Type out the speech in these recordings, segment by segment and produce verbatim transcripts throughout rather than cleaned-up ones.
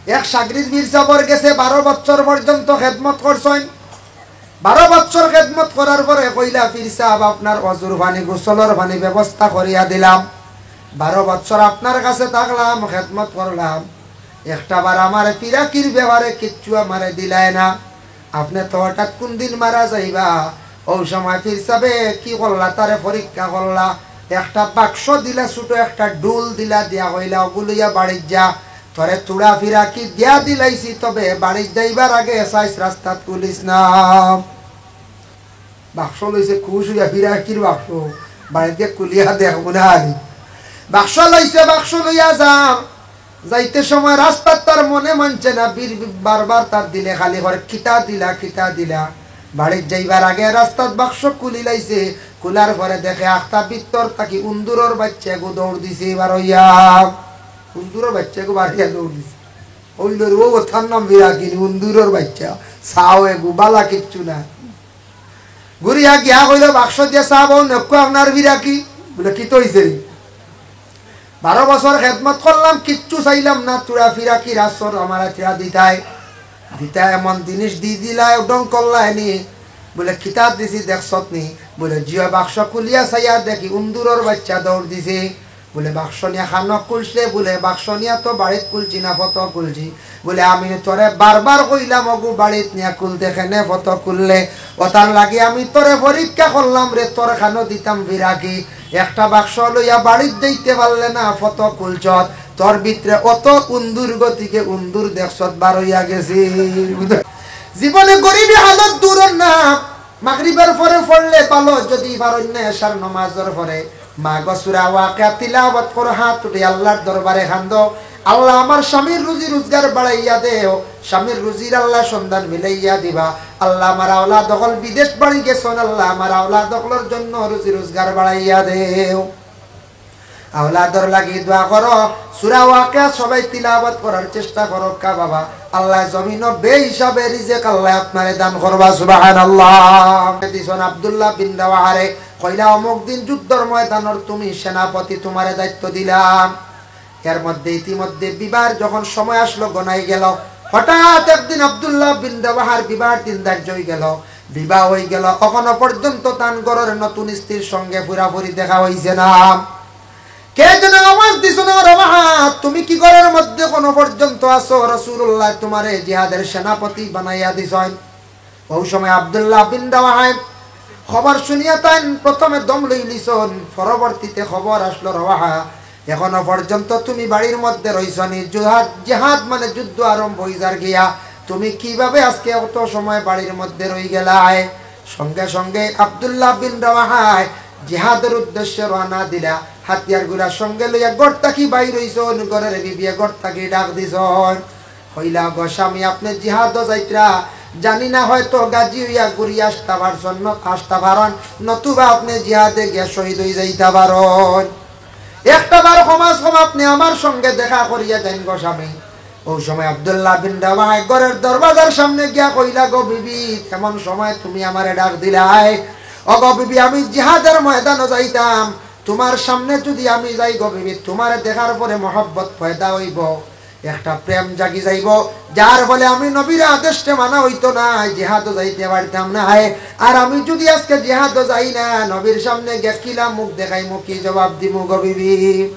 এক শাগরিদ পীর সাবর গেছে বারো বছর পর্যন্ত খেদমত করছইন। বারো বছর খেদমত করার পরে কইলা, "পীর সাব, আপনার অজুর পানি, গোসলর পানি ব্যবস্থা করিয়া দিলাম। বারো বছর আপনার কাছে থাকলাম, খেদমত করলাম, একটা বার আমার ফিরাকির ব্যাপারে কিচ্ছু আমারে দিলায় না। আপনে তো হঠাৎ কোন দিন মারা যাইবা।" অউ সময় পীর সাবে কি করলা, তারে পরীক্ষা করলা। একটা বাক্স দিলা, ছোট একটা ডুল দিলা, দিয়া কইলা, "অগু লইয়া বাড়িত যা, তোরে থুড়া ফিরাকি দিয়া দিলাইছি, তবে বাড়িত যাইবার আগে চাইছ রাস্তাত খুলিছ না।" বাক্স লইছে, খুশ অইয়া, ফিরাকির বাক্স, বাড়িত গিয়া খুলিয়া দেখবো না আনি। বাক্স লইছে, বাক্স লইয়া যা, যাইতে সময় রাস্তাত তার মনে মানছে না, বীর বারবার তার দিলে খালি করে, "কিতা দিলা, কিতা দিলা?" বাড়িত যাইবার আগে রাস্তাত বাক্স খুলিলাইছে, খুলার পরে দেখে আখতা ভিতর থাকি উন্দুরর বাইচ্চা এগু দৌড় দিছে, বার অইয়া উন্দুরর বাইচ্চা এগু বার অইয়া দৌড় দিছে। অইলো রে, অউ তার নাম ফিরাকি নি, উন্দুরর বাইচ্চা, চাও এগু, বালা কিচ্ছু না। ঘুরিয়া গিয়া কইলো, "বাক্স দিয়া চাবো, নেক্কু আপনার ফিরাকি।" বুলে, "কিতা অইছে রে?" "বারো বছর খেদমত করলাম, কিচ্ছু চাইলাম না, থুড়া ফিরাকি রাসর আমারে থুড়া দিতায়, দিতায়, এমন জিনিস দি দিলায়, ঢং করলায় নি।" বুলে, "কিতা দিছি দেখছত নি?" বুলে, "জিও, বাক্স খুলিয়া চাইয়া দেখি উন্দুরর বাইচ্চা দৌড় দিছে।" বুলে, "বাক্স নিয়া খানো খুলছে?" বুলে, "বাক্স নিয়া তো বাড়িত খুলছি না, ফতো খুলছি।" বুলে, "আমি তোরে বারবার কইলাম, অগু বাড়িত নিয়া খুলতে, কেনে ফতো খুললে? অতার লাগি আমি তোরে পরীক্ষা করলাম রে, তোর খানো দিতাম ফিরাকি। একটা বাক্স লইয়া বাড়িত যাইতে পারলে না, ফতো খুলছত। তোর ভিতরে অত উন্দুর গতিকে উন্দুর দেখছত বার অইয়া গেছে।" জীবনে গরিবি হালত দূরর না, মাগরিবর পরে পড়লে ভালো, যদি পারইন না এশার নমাজর পরে। মা গো, সূরা ওয়াকিয়া তিলাওয়াত করো, হাত উঠে আল্লাহর দরবারে কান্দো, "আল্লাহ, আমার স্বামীর রুজি রোজগার বাড়াইয়া দেও, স্বামীর রুজির আল্লাহ সন্ধান মিলাইয়া দিবা। আল্লাহ, আমার আওলাদ অকল বিদেশ বাড়ি গেছইন, আল্লাহ, আমার আওলাদ অকলর জন্য রুজি রোজগার বাড়াইয়া দেও।" আওলাদর লাগি দোয়া করো, সূরা ওয়াকিয়া সবাই তিলাওয়াত করার চেষ্টা করউক্কা বাবা। আল্লাহ জমিনো বেহিসাবে রিজেক আল্লাহ আপনারে দান করবা, সুবহানাল্লাহ। দিছইন আব্দুল্লাহ বিন রাওয়াহারে, কইলা, "অমুক দিন যুদ্ধর ময়দানর তুমি সেনাপতি, তুমারে দায়িত্ব দিলাম।" এর মধ্যে ইতিমধ্যে বিবাহর যখন সময় আসলো, গনাই গেল, হঠাৎ একদিন আব্দুল্লাহ বিন রাওয়াহার বিবাহর দিন ধার্য অইগেল, বিবাহ অইগেল, অখনো পর্যন্ত তান ঘরর নতুন স্ত্রীর সঙ্গে পুরাপুরি দেখা অইছে না। কে যেন আওয়াজ দিছইন, "ও রাওয়াহা, তুমি কি ঘরর মধ্যে অখনো পর্যন্ত আছো? রাসূলুল্লাহ তুমারে জিহাদের সেনাপতি বানাইয়া দিছইন।" অউ সময় আব্দুল্লাহ বিন রাওয়াহায় খবর শুনিয়া তাইন প্রথমে দম লইলিছইন, পরবর্তীতে খবর আসলো, "রাওয়াহা, অখনো পর্যন্ত তুমি বাড়ির মধ্যে রইছো নি, জিহাদ, জিহাদ মানে যুদ্ধ আরম্ভ অই যার গিয়া, তুমি কিভাবে আজকে অত সময় বাড়ির মধ্যে রইগেলায়?" সঙ্গে সঙ্গে আব্দুল্লাহ বিন রাওয়াহায় জিহাদর উদ্দেশ্যে রওয়ানা দিলা, হাতিয়ার গুড়া সঙ্গে লইয়া ঘর থাকি বাইর অইছইন, ঘরর বিবিয়ে ঘর থাকি ডাক দিছইন, কইলা, "গো স্বামী, আপনে জিহাদো যাইতরা, জানি না হয়তো গাজী অইয়া ঘুরি আসতা পারছইন, ন-, আসতা পারইন, নতুবা আপনে জিহাদে গিয়া শহীদ অই যাইতা পারইন। একটা বার কমাস কম আপনে আমার সঙ্গে দেখা করিয়া যাইন গো স্বামী।" অউ সময় আব্দুল্লাহ বিন রাওয়াহায় ঘরর দরওয়াজার সামনে গিয়া কইলা, "গো বিবি, এমন সময় তুমি আমারে ডাক দিলায়, ও গো বিবি, আমি জিহাদর ময়দানো যাইতাম, তুমার সামনে যুদি আমি যাই গো বিবি, তুমারে দেখার পরে মহব্বত পয়দা অইবো, একটা প্রেম জাগি যাইবো, যার ফলে আমি নবীর আদেশে মানা অইতো নায়, জিহাদো যাইতে পারতাম নায়। আর আমি যুদি আজকে জিহাদো যাই না, নবীর সামনে গিয়া কিলা মুখ দেখাইমু, কি জবাব দিমু গো বিবি?"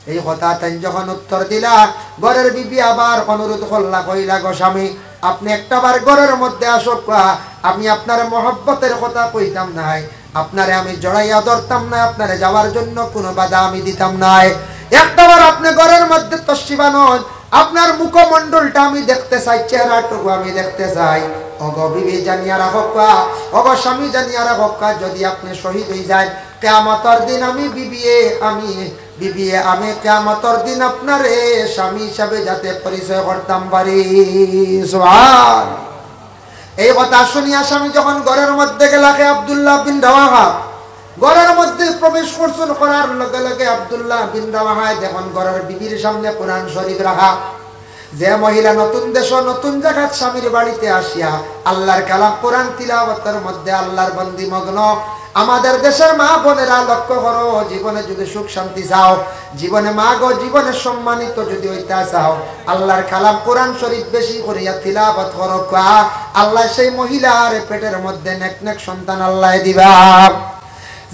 এই কথা তাইন যখন উত্তর দিলা, ঘরর বিবি আবার অনুরোধ করলা, কইলা, "গো স্বামী, আপনে একটা বার ঘরর মধ্যে আসউক্কা, আমি আপনার মহব্বতর কথা কইতাম নায়, আপনারে আমি জড়াইয়া ধরতাম নায়, আপনারে যাওয়ার জন্য কুনু বাধা আমি দিতাম নায়। একটা বার আপনে ঘরর মধ্যে তশরিফ আনউন, আপনার মুখমণ্ডলটা আমি দেখতে চাই, চেহারাটুকু আমি দেখতে চাই।" ও গো বিবি, জানিয়া রাখউক্কা, ও গো স্বামী, জানিয়া রাখউক্কা, যুদি আপনে শহীদ অই যাইন, কিয়ামতর দিন আমি বিবিয়ে, আমি বিবিয়ে, আমি কিয়ামতর দিন আপনারে স্বামী হিসাবে যাতে পরিচয় করতাম পারি। সুবহান। এই কথা শুনিয়া স্বামী যখন ঘরর মধ্যে গেলা, কে আব্দুল্লাহ বিন রাওয়াহা ঘরর মধ্যে প্রবেশ করছইন, করার লগে লগে আব্দুল্লাহ বিন রাওয়াহায় দেখইন ঘরর বিবির সামনে কোরআন শরীফ রাখা। যে মহিলা নতুন দেশো, নতুন জাগাত স্বামীর বাড়িতে আসিয়া আল্লাহর কালাম কোরআন তিলাওয়াতর মধ্যে আল্লাহর বন্দি মগ্ন, আমাদের দেশের মা বোনেরা লক্ষ্য করো, জীবনে যদি সুখ শান্তি চাও, জীবনে মা গো, জীবনে সম্মানিত যদি হইতা চাও, আল্লাহর কালাম কোরআন শরীফ বেশি করিয়া তিলাওয়াত করো। আল্লাহ সেই মহিলার পেটের মধ্যে নেক নেক সন্তান আল্লাহ দিবা।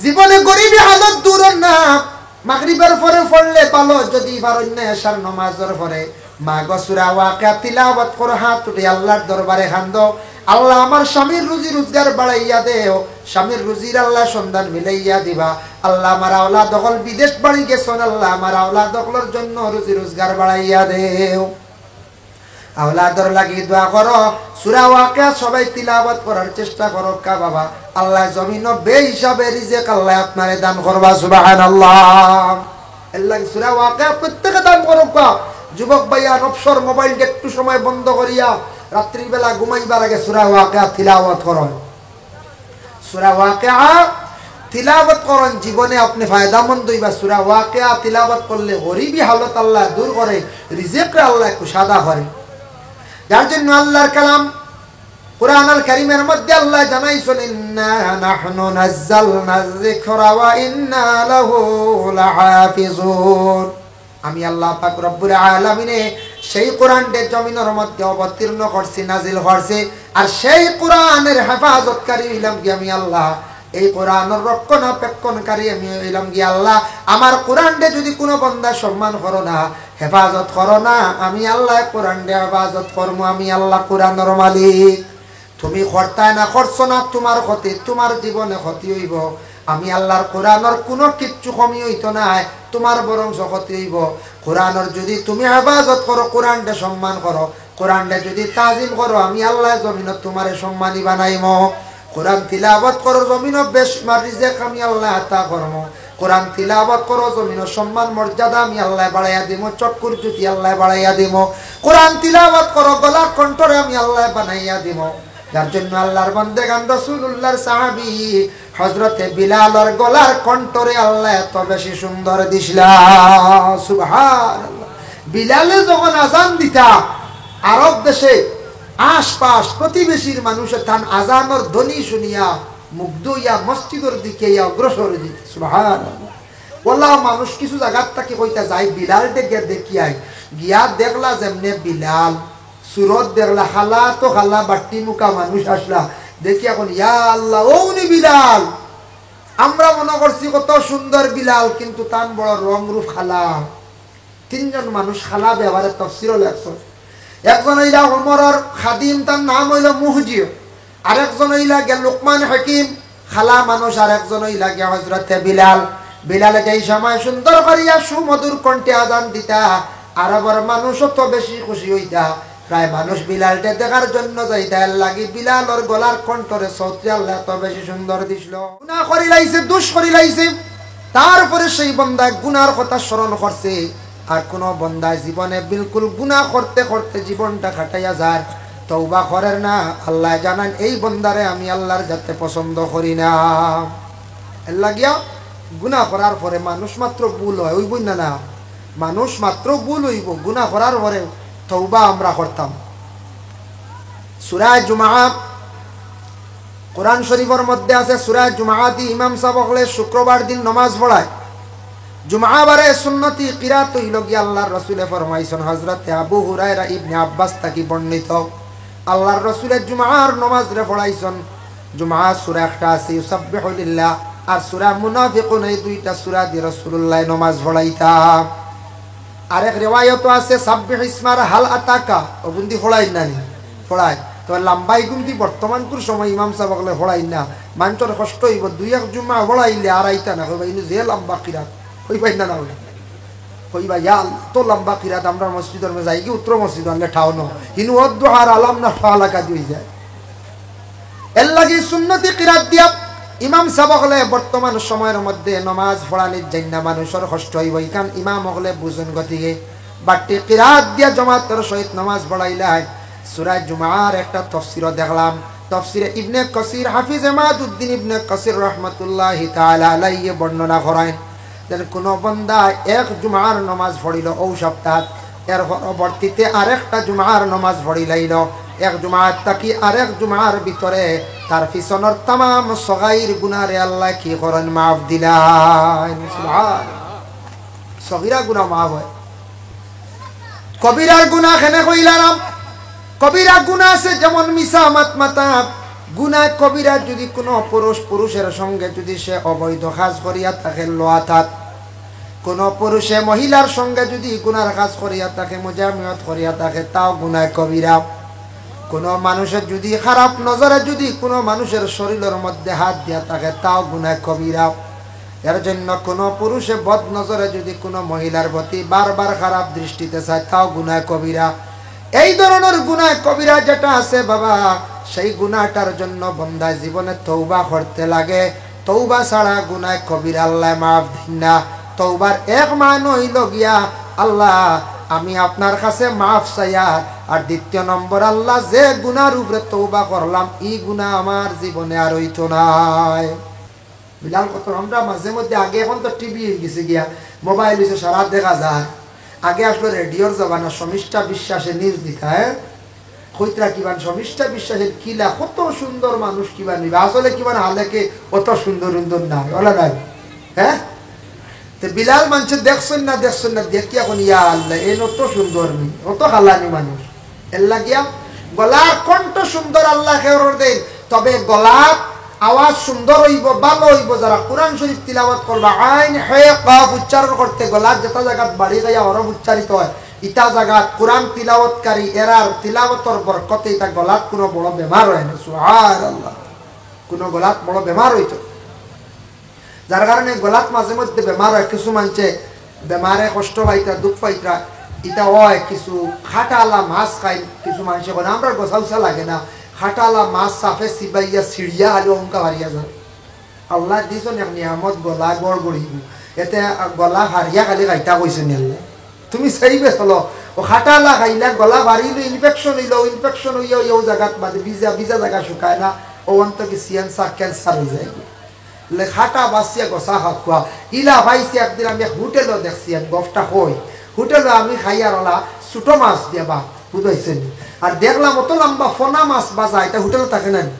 জীবনে গরিবী হালত দূর না, মাগরিবের পরে পড়লে ভালো, যদি পারইন না এশার নমাজর পরে, মা গো, সূরা ওয়াকিয়া তিলাওয়াত করো, হাত উঠে আল্লাহর দরবারে কান্দো, "আল্লাহ, আমার স্বামীর রুজি রোজগার বাড়াইয়া দেও, স্বামীর রুজির আল্লাহ সন্ধান মিলাইয়া দিবা। আল্লাহ, আমার আওলাদ অকল বিদেশ বাড়ি গেছন, আল্লাহ, আমার আওলাদ অকলর জন্য রুজি রোজগার বাড়াইয়া দেও।" আওলাদর লাগি দোয়া করো, সূরা ওয়াকিয়া সবাই তিলাওয়াত করার চেষ্টা করো কা বাবা। আল্লাহ জমিনো বেহিসাবে রিজিক আল্লাহ আপনারে দান করবা, সুবহানাল্লাহ। এর লাগি সূরা ওয়াকিয়া প্রত্যেকে দান করো কা। যুবক ভাইয়া, নফসর মোবাইলটা একটু সময় বন্ধ করিয়া রাত্রিবেলা ঘুমাইবার আগে সূরা ওয়াকিয়া তিলাওয়াত করো। সূরা ওয়াকিয়া তিলাওয়াত করইন, জীবনে আপনি ফায়দামন্দ হইবা। সূরা ওয়াকিয়া তিলাওয়াত করলে গরিবী হালত আল্লাহ দূর করে, রিজিকরে আল্লাহ কুশাদা করে। যার জন্য আল্লাহর কালাম কোরআনুল কারীমের মধ্যে আল্লাহ জানাইছইন, "ইন্না নাহনু নাজ্জালনা যিকরা ওয়া ইন্না লাহু লাহাফিজুন।" আমি আল্লাহ পাক রব্বুল আলামিনে সেই কোরআনটা জমিনর মধ্যে অবতীর্ণ করছি, নাজিল করছি, আর সেই কোরআনের হেফাজতকারী হইলাম কি আমি আল্লাহ। এই কোরআনের রক্ষণাবেক্ষণকারী আমি হইলাম কি আল্লাহ। আমার কোরআনটা যদি কোনো বন্দা সম্মান করো না, হেফাজত করো না, আমি আল্লাহ কোরআনটা হেফাজত করমু, আমি আল্লাহ কোরআনের মালিক। তুমি করতায় না, করছো না, তোমার ক্ষতি, তোমার জীবনে ক্ষতি হইব। আমি আল্লাহর কোরআনর কোনো কিচ্ছু কমি হইতো নায়, তোমার বরং ক্ষতি হইব। কোরআনর যদি তুমি হেফাজত করো, কোরআনটা সম্মান করো, কোরআনটা যদি তাজিম করো, আমি আল্লাহ জমিনো তোমারে সম্মানী বানাইমু। কোরআন তিলাওয়াত করো, জমিনো বেশ মার রিজিক আমি আল্লাহ আতা করমু। কোরআন তিলাওয়াত করো, জমিনো সম্মান মর্যাদা আমি আল্লাহ বাড়াইয়া দিমু, চক্ষুর জ্যোতি আল্লাহ বাড়াইয়া দিমু। কোরআন তিলাওয়াত করো, গলার কণ্ঠরে আমি আল্লাহ বানাইয়া দিমু। যার জন্য আল্লাহর বান্দেগান রাসূলুল্লাহর সাহাবী হযরতে বিলালর গলার কণ্ঠরে আল্লাহ এত বেশি সুন্দর দিছলা। সুবহানাল্লাহ। বিলালে যখন আজান দিতা, আরব দেশে আশপাশ প্রতিবেশীর মানুষে তান আজানর ধ্বনি শুনিয়া মুগ্ধ হইয়া মসজিদর দিকে ইয়া অগ্রসর হইতে। সুবহানাল্লাহ। ওলা মানুষ কিছু জাগাত থাকি কইতা যাই, বিলালরে গিয়া দেখিয়া আই। গিয়া দেখলা যেমনে বিলাল, সুরত দেখলা, কালা তো কালা, বাট্টি মুখা মানুষ আছলা। দেখিয়া কইন, "ইয়া আল্লাহ, অউ নি বিলাল। আমরা মনো করছি কত সুন্দর বিলাল, কিন্তু তান বড় রং রূপ কালা।" তিনজন মানুষ কালা ব্যাপারে তফসিরও লেখছইন। একজন অইলা ওমরর খাদিম, তার নাম অইলো মুহজির। আরেকজন অইলা গিয়া লুকমান হাকিম, কালা মানুষ, আরেকজন অইলা গিয়া হযরতে বিলাল। বিলালে যেই সময় সুন্দর করিয়া সুমধুর কণ্ঠে আজান দিতা, আরবর মানুষ অত বেশি খুশি হইতা, প্রায় মানুষ বিলালরে দেখার জন্য যাইতা। এর লাগি বিলালর গলার কণ্ঠরে সৌতে আল্লাহ এত বেশি সুন্দর দিছলা। গুনাহ করিলাইছে, দুষ করিলাইছে, তারপরে সেই বন্দায় গুনার কথা স্মরণ করছে। আর কোনো বন্দায় জীবনে বিলকুল গুনাহ করতে করতে জীবনটা কাটাইয়া যার, তওবা করের না, আল্লায় জানাইন, এই বন্দারে আমি আল্লাহর যাতে পছন্দ করি না। এর লাগিয়া গুনাহ করার পরে মানুষ মাত্র ভুল হয়, অইবো না, না? মানুষ মাত্র ভুল অইবো, গুনাহ করার পরে তওবা আমরা করতাম। সূরা জুমআ, কোরআন শরীফর মধ্যে আছে, সূরা জুমআ দি ইমাম সাব অকলে শুক্রবার দিন নমাজ পড়ায়। জুমআ বারে সুন্নতি কিরাত অইলো গিয়া আল্লাহর রসুলে ফরমাইছইন, হযরতে আবু হুরায়রা ইবনে আব্বাস থাকি বর্ণিত, আল্লাহর রসুলে জুমআর নমাজরে পড়াইছইন। জুমআ সূরা একটা আছে, ইউসাব্বিহু লিল্লাহ, আর সূরা মুনাফিকুন, এই দুইটা সূরা দি রাসূলুল্লাহ নমাজ পড়াইতা। আরেক রেওয়ায়ত আছে, সাব্বিহ ইসমা হাল আতাকা, অগুন দি পড়াইন না নি? পড়াইন। তবে লম্বা ইগুন দি বর্তমানকুর সময় ইমাম সাব অকলে পড়াইন না, মানষর কষ্ট অইবো, দুই এক জুমা পড়াইলে আর আইতা না, কইবা, "ইনু যে লম্বা কিরাত", কইবা না, না কইবা। কইবা, "ইয়া, তো লম্বা কিরাত, আমরা মসজিদর মধ্যে যাইগি, উত্তর মসজিদ আনলে ঠাও ন, ইনু অদ্দুহার আলাম না ঠাও লাগাদি অই যায়।" এর লাগি সুন্নতি কিরাত দিয়া ইমাম সাব অকলে বর্তমান সময়র মধ্যে নমাজ পড়ানিত যাইন না, মানুষর কষ্ট অইবো, ইখান ইমাম অকলে বুঝইন। গতিকে বাট্টি কিরাত দিয়া জমাতর সহিত নমাজ পড়াইলায়। সূরা জুমআর একটা তফসিরও দেখলাম, তফসিরে ইবনে কাসির, হাফিজ ইমাদুদ্দিন ইবনে কাসির রহমতুল্লাহি তাআলা আলাইহি বর্ণনা করাইন, যেন কোনো বন্দা এক জুমআর নমাজ পড়িলো অউ সপ্তাহ, এর পরবর্তীতে আরেকটা জুমআর নমাজ পড়িলাইলো, এক জুমআর থাকি আরেক জুমআর ভিতরে তার পিছনর তামাম সগাইর গুনারে আল্লায় কি করইন? মাফ দিলাইন। সুবহান। সগিরা গুনা মাফ অয়, কবিরার গুনা কেনে কইলা না? কবিরা গুনা আছে যেমন মিছা মাত মাতা। গুনায় কবিরা যুদি কুনু পুরুষ পুরুষের সঙ্গে যুদি সে অবৈধ কাজ করিয়া থাকে, লোয়াতাত, কুনু পুরুষে মহিলার সঙ্গে যুদি গুনার কাজ করিয়া থাকে, মুজামিয়ত করিয়া থাকে, তাও গুনায় কবিরা। কুনু মানুষে যুদি খারাপ নজরে যুদি কুনু মানুষের শরীলর মধ্যে হাত দিয়া থাকে, তাও গুনায় কবিরা। এর জন্য কুনু পুরুষে বদ নজরে যুদি কুনু মহিলার প্রতি বারবার খারাপ দৃষ্টিতে চায়, তাও গুনায় কবিরা। এই ধরনর গুনায় কবিরা যেটা আছে বাবা, সেই গুনাটার জন্য বন্দায় জীবনে তওবা করতে লাগে। তওবা ছাড়া গুনায় কবিরা আল্লায় মাফ দেইন না। তওবার এক মানে অইলো গিয়া, "আল্লাহ, আমি আপনার কাছে মাফ চাইয়ার।" আর দ্বিতীয় নম্বর, "আল্লাহ, যে গুনার উপরে তওবা করলাম, ই গুনা আমার জীবনে আর অইতো নায়।" বিলাল কত আমরা মাঝে মধ্যে, আগে, এখন তো টিভি অইগেছে গিয়া, মোবাইল অইছে, সারা দেখা যায়। আগে আসলো রেডিওর জমানা, শর্মিষ্ঠা বিশ্বাসে নিউজ দিতা, হ্যাঁ? কইতরা কিবান শর্মিষ্ঠা বিশ্বাসের কিলা, কত সুন্দর মানুষ কিবান নিবা। আসলে কিবান হালেকে অত সুন্দর সুন্দর নাই, ওলা নাই। হ্যাঁ? তে বিলাল মানষে দেখছইন না, দেখছইন না, দেখিয়া কইন, "ইয়া আল্লাহ, এন অত সুন্দর নি, অত কালানি মানুষ।" এর লাগিয়া গলার কণ্ঠ সুন্দর আল্লায় কেউরর দেইন, তবে গলার আওয়াজ সুন্দর অইবো, ভালা অইবো। যারা কোরআন শরীফ তিলাওয়াত করবা, আইন, হে, কফ উচ্চারণ করতে গলার যেটা জাগাত বাড়ি গাইয়া হরফ উচ্চারিত অয়, ইটা জাগাত কোরআন তিলাওয়াতকারী এরার তিলাওয়াতর বরকতে ইটা গলাত কুনু বড় বেমার অয় না। সুবহানাল্লাহ। কুনু গলাত বড় বেমার অইতো, যার কারণে গলাত মাঝে মধ্যে বেমার অয়। কিছু মানষে বেমারে কষ্ট পাইতরা, দুখ পাইতরা, ইটা অয়। কিছু কাটাআলা মাছ খাইন, কিছু মানষে কইন, "আমরার গছাউছা লাগে না।" কাটাআলা মাছ সাফে চিবাইয়া ছিড়িয়া খালি অংকা ফারিয়া যায়। আল্লায় দিছইন এক নিয়ামত, গলা গড়গড়ি, এতে গলা ফারিয়া খালি খাইতা কইছইন আল্লায়। তুমি চাইবে চলো, অউ কাটাআলা খাইলা, গলা ফারিলো, ইনফেকশন অইলো, ইনফেকশন অইয়া অউ জাগাত বাদে ভিজা, ভিজা জাগা শুকায় না, অউ অন্ত কি সিয়ানসার, ক্যান্সার অইযায়। লে কাটা বাছিয়া গছা খাউক্কা, ইলা পাইছি একদিন আমি এক হোটেলো দেখছি, আমি গফটা কই, হোটেলো আমি খাইয়ার অলা ছোট মাছ দিয়া ভাত, বুঝাইছে নি? আর দেখলাম অত লম্বা ফনা মাছ ভাজা, ইটা হোটেলো থাকে না নি?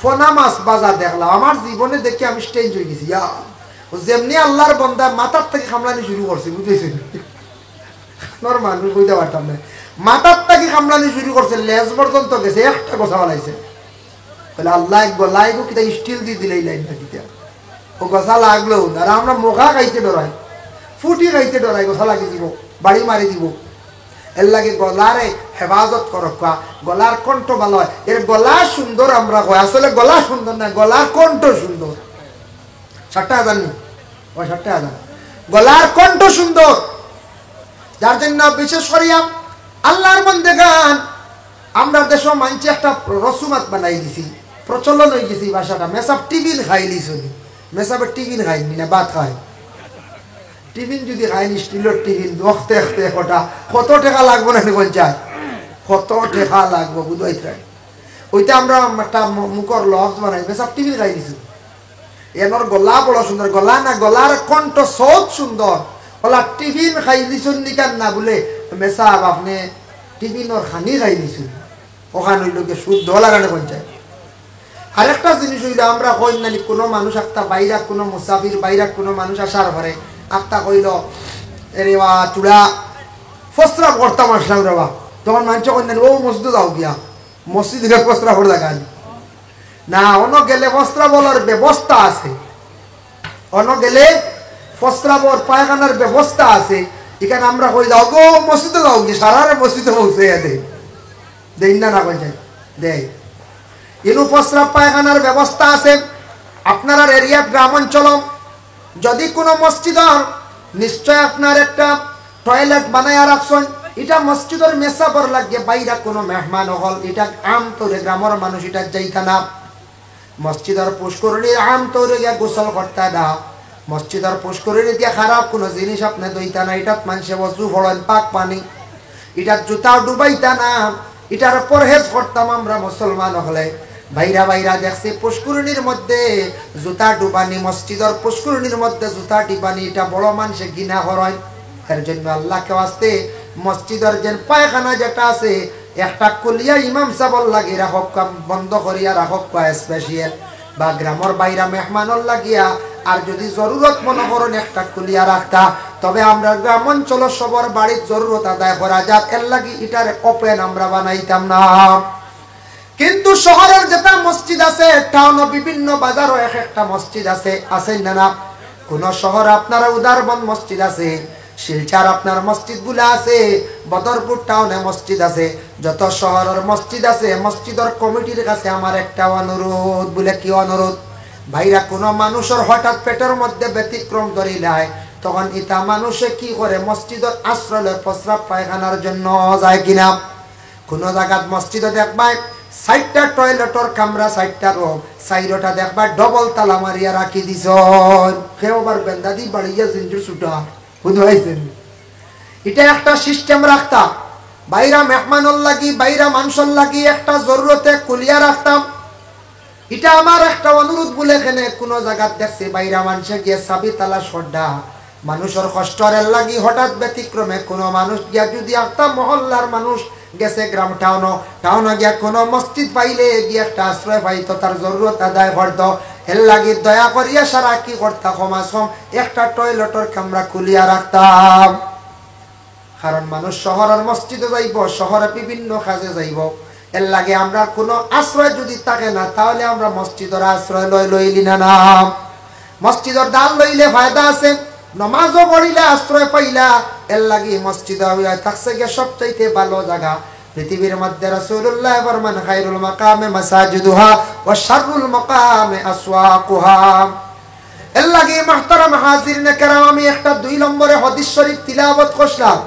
ফনা মাছ ভাজা দেখলাম, আমার জীবনে দেখি আমি স্ট্রেঞ্জ অইগেছি। ইয়া, অউ যেমনে আল্লার বন্দায় মাথার থাকি কামড়ানি শুরু করছে, বুঝাইছে নি? কানোর মানুষ কইতা পারতাম না। মাথার থাকি কামড়ানি শুরু করছে, লেজ পর্যন্ত গেছে, একটা গছা ফালাইছে। বলে, "আল্লাহ, এক গলায় গো কিতা স্টিল দি দিলে এই লাইনটা কিতা?" অউ গছা লাগলো না। আর আমরা মখা খাইতে ডরাই, ফুটি খাইতে ডরাই, গছা লাগি দিব, বাড়ি মারি দিব। এর লাগি গলারে হেফাজত করউক্কা, গলার কণ্ঠ ভালা অয়। এর গলা সুন্দর আমরা কই, আসলে গলা সুন্দর না, গলার কণ্ঠ সুন্দর। সাতটা আজান নি? অউ সাতটা আজান। গলার কণ্ঠ সুন্দর, যার জন্য বিশেষ করিয়া আল্লার বন্দেগান, আমরার দেশো মানষে একটা প্র-, রসুমাত বানাই দিছি, প্রচলন অইগেছে ই ভাষাটা, মেসাব টিফিন খাইলিছইন নি? মেসাবে টিফিন খাইন নি না ভাত খাইন? টিফিন যুদি খাইন, স্টিলর টিফিন, দখতে দখতে কটা, কত টেকা লাগবো না নি পঞ্চাশ? কত টেকা লাগবো, বুঝাইতরায়। অইটা আমরা একটা মু-, মুখর লফজ বানাই, মেসাব টিফিন খাইলিছইন। এনর গলা বড় সুন্দর, গলা না, গলার কণ্ঠ সৌত সুন্দর। অলা টিফিন খাইলিছইন নি কেন না বুলে, মেসাব আপনে টিফিনর খানি খাইলিছইন। অখান অইলো গিয়া শুদ্ধ লাগানো পঞ্চাশ। আরেকটা জিনিস অইলো, আমরা কই না নি, কুনু মানুষ একটা বাইরা, কুনু মুসাফির বাইরা, কুনু মানুষ আসার পরে একটা কইলো, "এরে বা, থুড়া প্রস্রাব করতাম আছলাম রে বা।" তখন মানষে কইন না নি, "অউ মসজিদো যাও গিয়া।" মসজিদ ইটা প্রস্রাবর জাগা নি? না, অনো গেলে প্রস্রাব অলার ব্যবস্থা আছে। অনো গেলে প্রস্রাবর পায়খানার ব্যবস্থা আছে। ইখান আমরা কই, "যাও গো, মসজিদো যাও গি, সারারে মসজিদো পৌঁছাইয়া দেই।" দেইন না, না কই যাই? দেই। ইনো প্রস্রাব পায়খানার ব্যবস্থা আছে। আপনারার এরিয়া গ্রাম অঞ্চল, যুদি কুনু মসজিদর নিশ্চয় আপনার একটা টয়লেট বানাইয়া রাখছইন, ইটা মসজিদর মেসাবর লাগিয়া বাইরা কুনু মেহমান অকল, ইটা আম তৌরে গ্রামর মানুষ ইটা যাইতা না। মসজিদর পুষ্করিণীর আম তৌরে গিয়া গোসল করতা না। মসজিদর পুষ্করিণী দিয়া খারাপ কুনু জিনিস আপনে ধইতা না, ইটাত মানষে অজু পড়ইন পাক পানি, ইটাত জুতা ডুবাইতা না। ইটার পরহেজ করতাম আমরা মুসলমান অকলে। বাইরা বাইরা দেখছি পুষ্করিণীর মধ্যে জুতা ডুবানি, মসজিদর পুষ্করিণীর মধ্যে জুতা ডুবানি, ইটা বড় মানষে ঘিনা করইন। এর জন্য আল্লাহকে ওয়াস্তে মসজিদর যেন পায়খানা যেটা আছে, একটা খুলিয়া ইমাম সাবর লাগি রাখউক্কা, বন্ধ করিয়া রাখউক্কা special, বা গ্রামর বাইরা মেহমানর লাগিয়া। আর যুদি জরুরত মনো করইন একটা খুলিয়া রাখতা, তবে আমরার গ্রাম অঞ্চলর সবর বাড়িত জরুরত আদায় করা যার, এরলাগি ইটারে open আমরা বানাইতাম না। কিন্তু শহরর যেতা মসজিদ আছে, টাউনো বিভিন্ন বাজারো এক একটা মসজিদ আছে, আছে না না? কুনু শহরো আপনার উদারবন্দ মসজিদ আছে, শিলচর আপনার মসজিদগুলা আছে, বদরপুর টাউনে মসজিদ আছে। যত শহরর মসজিদ আছে, মসজিদর কমিটির কাছে আমার একটা অনুরোধ। বুলে, "কি অনুরোধ?" ভাইরা, কুনু মানুষর হঠাৎ পেটর মধ্যে ব্যতিক্রম ধরিলায়, তখন ইতা মানুষে কি করে? মসজিদর আশ্রয় লয় প্রস্রাব পায়খানার জন্য, যায় কিনা? কুনু জাগাত মসজিদো দেখবায় চাইরটা টয়লেটর কামরা, চাইরটা রুম, চাইরোটা দেখবায় ডবল তালা মারিয়া রাখি দিছইন। কেউ আবার বেন্দাদি বাড়িয়া জিঞ্জুর ছুটা, বুঝতে পারছেন? ইটা একটা system রাখতা, বাইরা মেহমানর লাগি, বাইরা মানষর লাগি একটা জরুরতে খুলিয়া রাখতাম। ইটা আমার একটা অনুরোধ। বুলে, কেনে কুনু জাগাত দেখছি বাইরা মানষে গিয়া চাবি তালাশ কররা, মানুষর কষ্টর লাগি হঠাৎ ব্যতিক্রমে কুনু মানুষ গিয়া যুদি একটা মহল্লার মানুষ গেছে গ্রাম টাউনো, টাউনো গিয়া কুনু মসজিদ পাইলে গিয়া একটা আশ্রয় পাইতো, তার জরুরত আদায় করতো, এরলাগি দয়া করিয়া সারা কি করতা, কমাস কম একটা টয়লেটর কামরা খুলিয়া রাখতাম। কারণ মানুষ শহরর মসজিদো যাইবো, শহরে বিভিন্ন কাজে যাইবো। এরলাগি আমরার কুনু আশ্রয় যুদি থাকে না, তাহলে আমরা মসজিদর আশ্রয় লই, লইলি না না? মসজিদর দান লইলে ফায়দা আছে, নমাজও পড়িলা, আশ্রয় পাইলা। এরলাগি মসজিদ অইয়া থাকছে গিয়া সবচাইতে ভালো জাগা। পৃথিবীর মধ্যে রাসূলুল্লায় ফরমান, "খায়রুল মাকামে মাসাজিদুহা ওয়া শাররুল মাকামে আসওয়াকুহা।" এরলাগি মুহতারাম হাজিরিনে কেরাম, আমি একটা দুই নম্বরে হাদিস শরীফ তিলাওয়াত করছিলাম।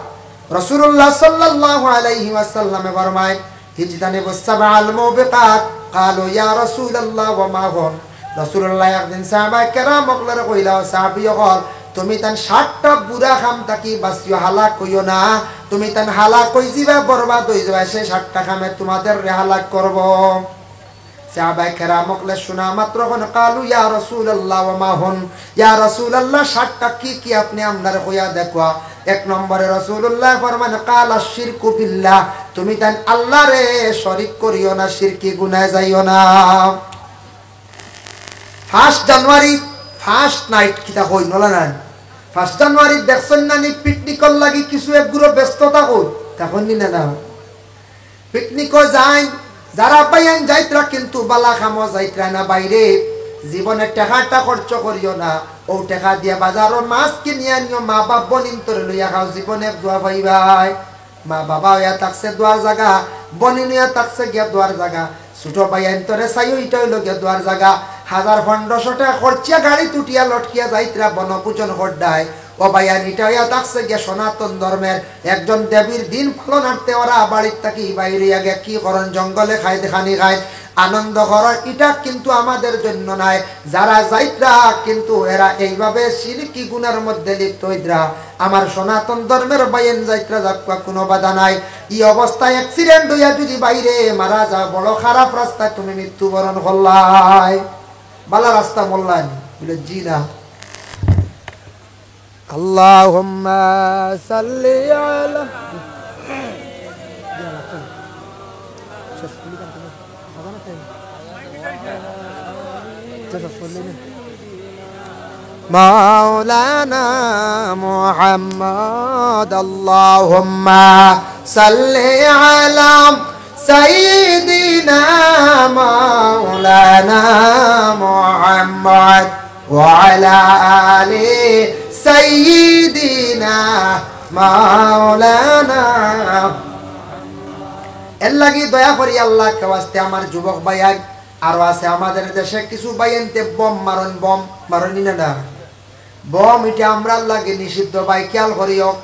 রাসূলুল্লাহ সাল্লাল্লাহু আলাইহি ওয়াসাল্লামে ফরমায়, "ইজতানিবুস সাবআল মুবিকাত।" ক্বালু, "ইয়া রাসূলুল্লাহ, ওয়া মা হুন?" রাসূলুল্লায় একদিন সাহাবায়ে কেরাম অকলরে কইলা, "ও সাহাবী অকল, তুমিতাইন সাতটা বুরা কাম থাকি বাচিও, হালাক অইও না। তুমিতাইন হালাক অইযিবা, বরবাদ অইযিবা, সেই সাতটা কামে তুমাদেররে হালাক করবো।" সাহাবায়ে কেরাম অকলে শুনা মাত্র কইন, "ক্বালু ইয়া রাসূলুল্লাহ ওয়া মা হুন?" ইয়া রাসূলুল্লাহ, সাতটা কি কি আপনে আমরারে কইয়া দেখউক্কা। এক নম্বরে রাসূলুল্লায় ফরমান, "ক্বালা শিরকু বিল্লাহ।" তুমিতাইন আল্লারে শরিক করিও না, শিরকি গুনায় যাইও না। First January, first night কিতা কইন, অলা না? First January দেখছইন না নি, পিকনিকর লাগি কিছু এক গুরু ব্যস্ত থাকইন, তখন নি না না? পিকনিকো যাইন, যারা ভাইয়াইন যাইতরা কিন্তু বালা কামো যাইতরা না বাইরে। জীবনে টেকাটা খরচ করিও না। অউ টেকা দিয়া বাজারো মাছ কিনিয়া নিও, মা বাপ বইনিন্তরে লইয়া খাও, জীবনে এক দোয়া পাইবায়। মা বাবা অইয়া থাকছে দোয়ার জাগা, বইনিন অইয়া থাকছে গিয়া দোয়ার জাগা, ছোট ভাইয়াইন্তরে চাইও, ইটা অইলো গিয়া দোয়ার জাগা। হাজার পনরোশো টেকা খরচিয়া গাড়িত উঠিয়া লটকিয়া যাইতরা বনভোজন কররায়। ও ভাইয়াইন, ইটা অইয়া থাকছে গিয়া সনাতন ধর্মের একজন দেবীর দিন পালনার্থে ওরা বাড়ির থাকি বাইরে গিয়া কি করইন, জঙ্গলে খাইদ খানি খাইন, আনন্দ করইন। ইটা কিন্তু আমাদের জন্য নায়। যারা যাইতরা কিন্তু এরা এইভাবে শিরকি গুনার মধ্যে লিপ্ত অইতরা। আমার সনাতন ধর্মের ভাইয়াইন যাইতরা যাউক্কা, কুনু বাধা নাই। ই অবস্থায় accident অইয়া যুদি বাইরে মারা যাও, বড় খারাপ রাস্তায় তুমি মৃত্যুবরণ করলায়। বালা রাস্তা মরলায় নি? বুলে, "জি না।" আল্লাহুম্মা সাল্লি আলা। মাওলানা মুহাম্মদ, আল্লাহুম্মা সাল্লি আলা সাইয়্যিদিনা মাওলানা মুহাম্মদ। ওয়া আলা আলি সাইয়্যিদিনা মাওলানা। এর লাগি দয়া করি আল্লাহর ওয়াস্তে আমার যুবক ভাইয়াইন, আরো আছে আমাদের দেশে কিছু ভাইয়াইন্তে বোম মারইন, বোম মারইন নি না, না? বোম ইটা আমরার লাগি নিষিদ্ধ ভাই, খেয়াল করিও।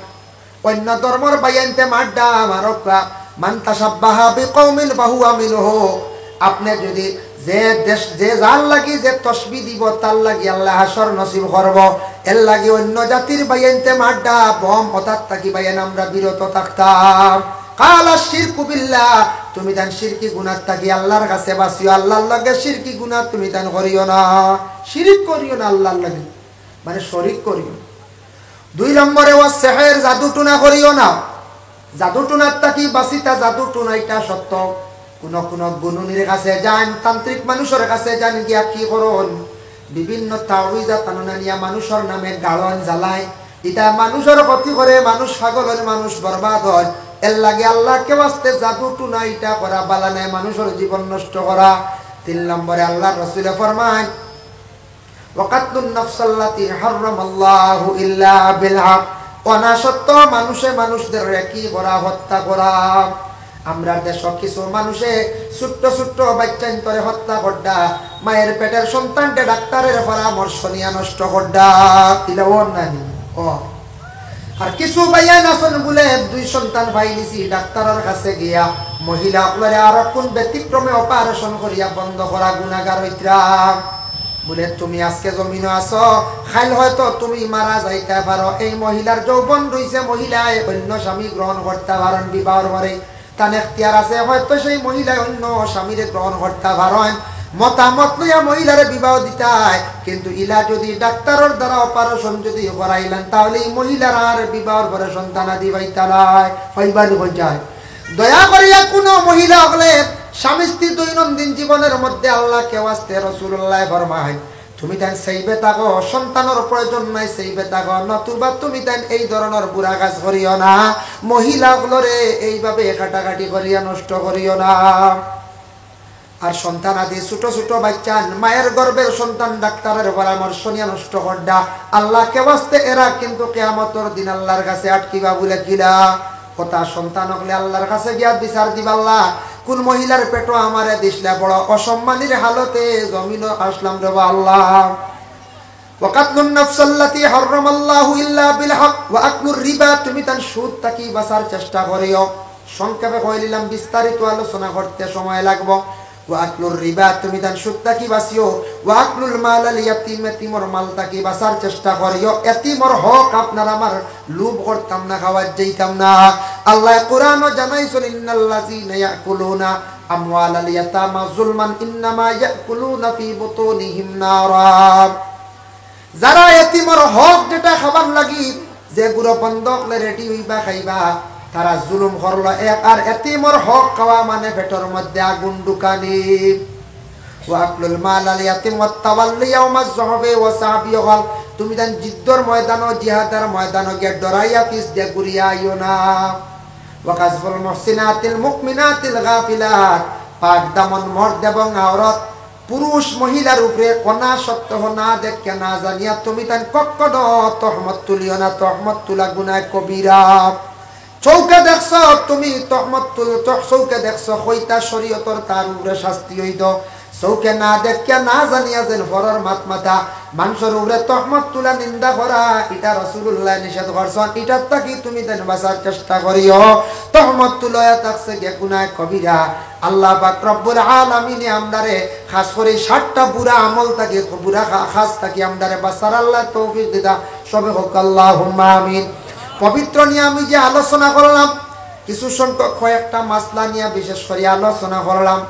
অন্য ধর্মর ভাইয়াইন্তে মাড্ডা মারউক্কা, মান তাশাব্বাহা বিকাওমিন ফাহুয়া মিনহু। আপনে যুদি যে দেশ, যে যার লাগি যে তশবিহ দিবো, তার লাগি আল্লায় হাশর নসিব করবো। এর লাগি অন্য জাতির ভাইয়াইন্তে মাড্ডা, বোম, অতার থাকি ভাইয়াইন আমরা বিরত থাকতাম। ক্বালা শিরকু বিল্লাহ, তুমিতাইন শিরকি গুনার থাকি আল্লাহর কাছে বাচিও, আল্লাহর লগে শিরকি গুনা তুমিতাইন করিও না, শিরিক করিও না আল্লাহর লগে। মানে শরিক করিও না। দুই নম্বরে, ওয়া সেহের, জাদু টুনা করিও না। জাদু টুনার থাকি বাঁচিতা, জাদু টুনা ইটা সত্য। কুনু কুনু গুণুনির কাছে যাইন, তান্ত্রিক মানুষর কাছে যাইন, গিয়া কি করইন? বিভিন্ন তাবিজ আত আনইন, আনিয়া মানুষর নামে গাড়ইন, জ্বালাইন। ইটা মানুষর ক্ষতি করে, মানুষ পাগল অয়, মানুষ বরবাদ অয়। এরলাগি আল্লাহকে ওয়াস্তে জাদু টুনা ইটা করা ভালা নায়, মানুষর জীবন নষ্ট করা। তিন নম্বরে আল্লাহর রসুলে ফরমাইন, "ওয়াকাতলুন নাফসাল্লাতি হাররামাল্লাহু ইল্লা বিল হক।" অনাসত্য মানুষে মানুষরে কি করা? হত্যা করা। আমরার দেশো কিছু মানুষে ছোট্ট ছোট্ট বাইচ্চাইন্তরে হত্যা কররা, মায়ের পেটের সন্তানরে ডাক্তারের পরামর্শ নিয়া নষ্ট কররা। ইলা অর নানি? অর। আর কিছু ভাইয়াইন আছইন বুলে দুই সন্তান পাইলিছি, ডাক্তারর কাছে গিয়া মহিলা অকলরে আরো কুন ব্যতিক্রমে operation করিয়া বন্ধ করা গুনাগার অইতরা। বুলে, তুমি আজকে জমিনো আছো, কাইল হয়তো তুমি মারা যাইতা পারো। এই মহিলার যৌবন রইছে, মহিলায় অইন্য স্বামী গ্রহণ করতা পারইন বিবাহর পরে। তান এখতিয়ার আছে, হয়তো সেই মহিলায় অইন্য স্বামীরে গ্রহণ করতা পারইন। মতামত লইয়া মহিলারে বিবাহ দিতায়, কিন্তু ইলা যুদি ডাক্তারর দ্বারা operation যুদি করাইলাইন, তাইলে ই মহিলার আর বিবাহর পরে সন্তানাদি পাইতা নায়। পাইবা নি কই যায়? দয়া করিয়া কুনু মহিলা অকলে স্বামী স্ত্রী দৈনন্দিন জীবনর মধ্যে আল্লাহকে ওয়াস্তে রসুলুল্লায় ফরমাইন, তুমি তাইন সেইবে থাকো, সন্তানর প্রয়োজন নাই, সেইবে থাকো, নতুবা তুমি তাইন এই ধরনর বুরা কাজ করিও না। মহিলা অকলরে এইভাবে কাটাকাটি করিয়া নষ্ট করিও না। আর সন্তানাদি ছোট ছোট বাইচ্চাইন, মায়ের গর্ভের সন্তান ডাক্তারর পরামর্শ নিয়া নষ্ট কররা। আল্লাহকে ওয়াস্তে এরা কিন্তু কিয়ামতর দিন আল্লাহর কাছে আটকিবা বুলে কিলা? কথা সন্তান অকলে আল্লাহর কাছে গিয়া বিচার দিবা, আল্লাহ, কুন মহিলার পেটো আমারে দিছলা, বড় অসম্মানির হালতে জমিনো আছলাম রে বা আল্লাহ। ওয়াকাতলুন নাফসাল্লাতি হাররামাল্লাহু ইল্লা বিল হক ওয়া আকলুর রিবা, তুমি তাইন সুদ থাকি বাঁচার চেষ্টা করিও। সংক্ষেপে কইলিলাম, বিস্তারিত আলোচনা করতে সময় লাগবো। ওয়া আকলুর রিবা, তুমি তাইন সুদ থাকি বাঁচিও। ওয়া আকলুল মাল আল ইয়াতিম, এতিমর মাল থাকি বাঁচার চেষ্টা করিও। এতিমর হক আপনার আমার লোভ করতাম না, খাওয়াত যাইতাম না। আল্লায় কোরআনো জানাইছইন, ইন্নাল্লাযীনা ইয়াকুলুনা আমওয়ালাল ইয়াতামা যুলমান ইন্নামা ইয়াকুলুনা ফি বুতুনিহিম নারা। যারা এতিমর হক যেটা খাবার লাগি, যেগুরে বন্দো অকলে ready অইবা খাইবা, তারা জুলুম করলো এক, আর এতিমর হক খাওয়া মানে পেটর মধ্যে আগুন ঢুকানি। ওয়া আকলুল মাল আল ইয়াতিম ওয়াত তাওয়াল্লি ইয়াউমাজ জহফি ওয়া সাবি ওয়াল, তুমি তাইন জিদ্দর ময়দানো, জিহাদর ময়দানো গিয়া ডরাইয়া পিছ দিয়া ঘুরিয়া আইও না। ওয়া কাযফুল মুহসিনাতিল মুমিনাতিল গাফিলাত, পাক দামন মর্দ এবং আওরত পুরুষ মহিলার উপরে অনা সত্ত্বেও না দেখিয়া না জানিয়া তুমি তাইন কখনো তহমত তুলিও না, তহমত তুলা গুনায় কবিরা। চউখে দেখছো তুমি তহমত তুল-, চউ-, চউখে দেখছো কইতা শরীয়তর তার উপরে শাস্তি অইতো। চউখে না দেখিয়া না জানিয়া যেন পরর মাত মাতা, মানষর উপরে তহমত তুলা, নিন্দা করা, ইটা রাসুলুল্লায় নিষেধ করছইন। ইটার থাকি তুমি তাইন বাঁচার চেষ্টা করিও। তহমত তুলাইয়া থাকছে গিয়া গুনায় কবিরা। আল্লাহ পাক রব্বুল আলামিনে আমরারে খাস করি সাতটা বুরা আমল থাকি, বুরা কা-, কাজ থাকি আমরারে বাঁচার আল্লায় তৌফিক দিতা। সবে কউক্কা আল্লাহুম্মা আমিন। পবিত্র নিয়ে আমি যে আলোচনা করলাম, কিছু সংখ্যক কয়েকটা মাসলা নিয়ে বিশেষ করি আলোচনা করলাম।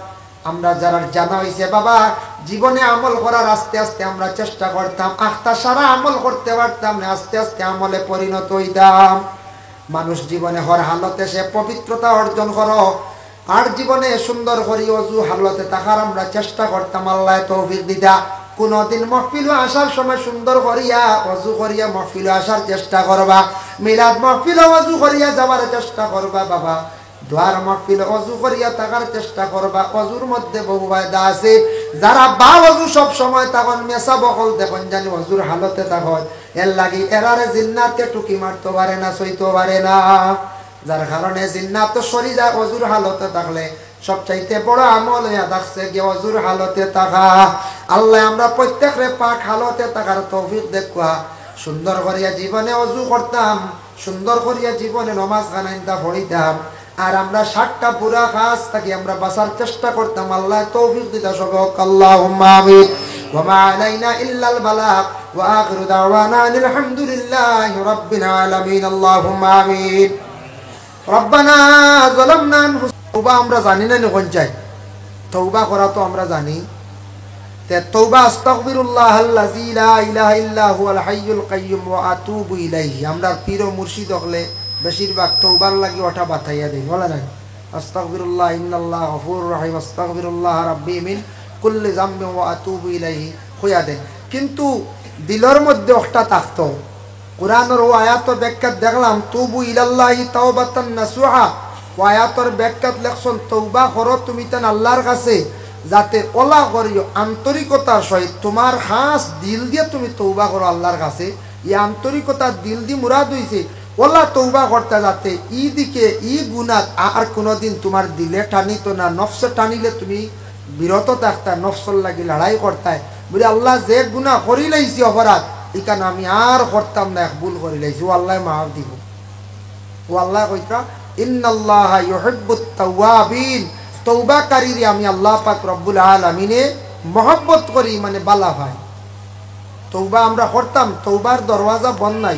আমরা যারার জানা অইছে, বাবা, জীবনে আমল করার আস্তে আস্তে আমরা চেষ্টা করতাম, আখতা সারা আমল করতে পারতাম না, আস্তে আস্তে আমলে পরিণত অইতাম। মানুষ জীবনে হর হালতে সে পবিত্রতা অর্জন করো, আর জীবনে সুন্দর করি অজু হালতে থাকার আমরা চেষ্টা করতাম, আল্লায় তৌফিক দিতা। কুনুদিন মহফিলো আসার সময় সুন্দর করিয়া অজু করিয়া মহফিলো আসার চেষ্টা করবা, মিলাদ মহফিলো অজু করিয়া যাওয়ার চেষ্টা করবা বাবা। দোয়ার মহফিলো অজু করিয়া থাকার চেষ্টা করবা। অজুর মধ্যে বহু ফায়দা আছে। যারা বা অজু সব সময় থাকইন, মেসাব অকল দেখইন জানি অজুর হালতে থাকইন, এরলাগি এরারে জিন্নাতে টুকি মারতো পারে না, ছইতো পারে না। যার কারণে জিন্নাত সরি যায় অজুর হালতে থাকলে। সবচাইতে বড় আমল অইয়া থাকছে গিয়া অজুর হালতে থাকা। আল্লায় আমরা প্রত্যেকরে পাক হালতে থাকার তৌফিক দেউক্কা। সুন্দর করিয়া জীবনে অজু করতাম, সুন্দর করিয়া জীবনে নমাজ খানাইন্তা পড়িতাম। আর আমরা সাতটা বুরা কাজ থাকি আমরা বাঁচার চেষ্টা করতাম। আল্লায় তৌফিক দিতা সবে কউক্কা আল্লাহুম্মা আমিন। ওয়া মা আলাইনা ইল্লাল বালাগ। ওয়া আখিরু দাওয়ানা আনিল হামদুলিল্লাহি রাব্বিল আলামিন। আল্লাহুম্মা আমিন। রব্বানা যালামনা আনফুস-, তওবা আমরা জানি না নি কুন চাই? তওবা করা তো আমরা জানি। তে তওবা, আস্তাগফিরুল্লাহাল্লাযী লা ইলাহা ইল্লা হুয়াল হাইয়ুল কাইয়্যুম ওয়া আতুবু ইলাইহি। আমরার পীর ও মুর্শিদ অকলে বেশিরভাগ তওবার লাগি ওটা বাতাইয়া দেইন, বলে নাই? আস্তাগফিরুল্লাহ, ইন্নাল্লাহ গফুরুর রহিম, আস্তাগফিরুল্লাহ রাব্বি মিন কুল্লি যামবিন ওয়া আতুবু ইলাইহি কইয়া দেইন। কিন্তু দিলর মধ্যে ওটা থাকতো। কোরআনর ও আয়াতর ব্যাখ্যাত দেখলাম, "তুবু ইলাল্লাহি তাওবাতান নাসুহা।" ও আয়াতর ব্যাখ্যাত লেখছইন, "তওবা করো তুমি তান আল্লাহর কাছে, যাতে ওলা করিও আন্তরিকতার সহিত, তুমার খাস দিল দিয়া তুমি তওবা করো আল্লাহর কাছে।" ই আন্তরিকতার দিল দি মুরাদ অইছে, ওলা তওবা করতা যাতে ই দিকে ই গুনাত আর কুনুদিন তুমার দিলে টানিতো না, নফসে টানিলে তুমি বিরত থাকতায়, নফসর লাগি লড়াই করতায়। বুলে, "আল্লাহ, যে গুনা করিলাইছি অপরাধ, ইখান আমি আর করতাম না, এক ভুল করিলাইছি, ও আল্লায় মাফ দিবো।" ও আল্লায় কইতরা, "ইন্নাল্লাহা ইউহিব্বুত তাওয়াবিন।" তওবাকারীরে আমি আল্লাহ পাক রব্বুল আলামিনে মহব্বত করি, মানে বালা পাই। তওবা আমরা করতাম, তওবার দরওয়াজা বন্ধ নাই।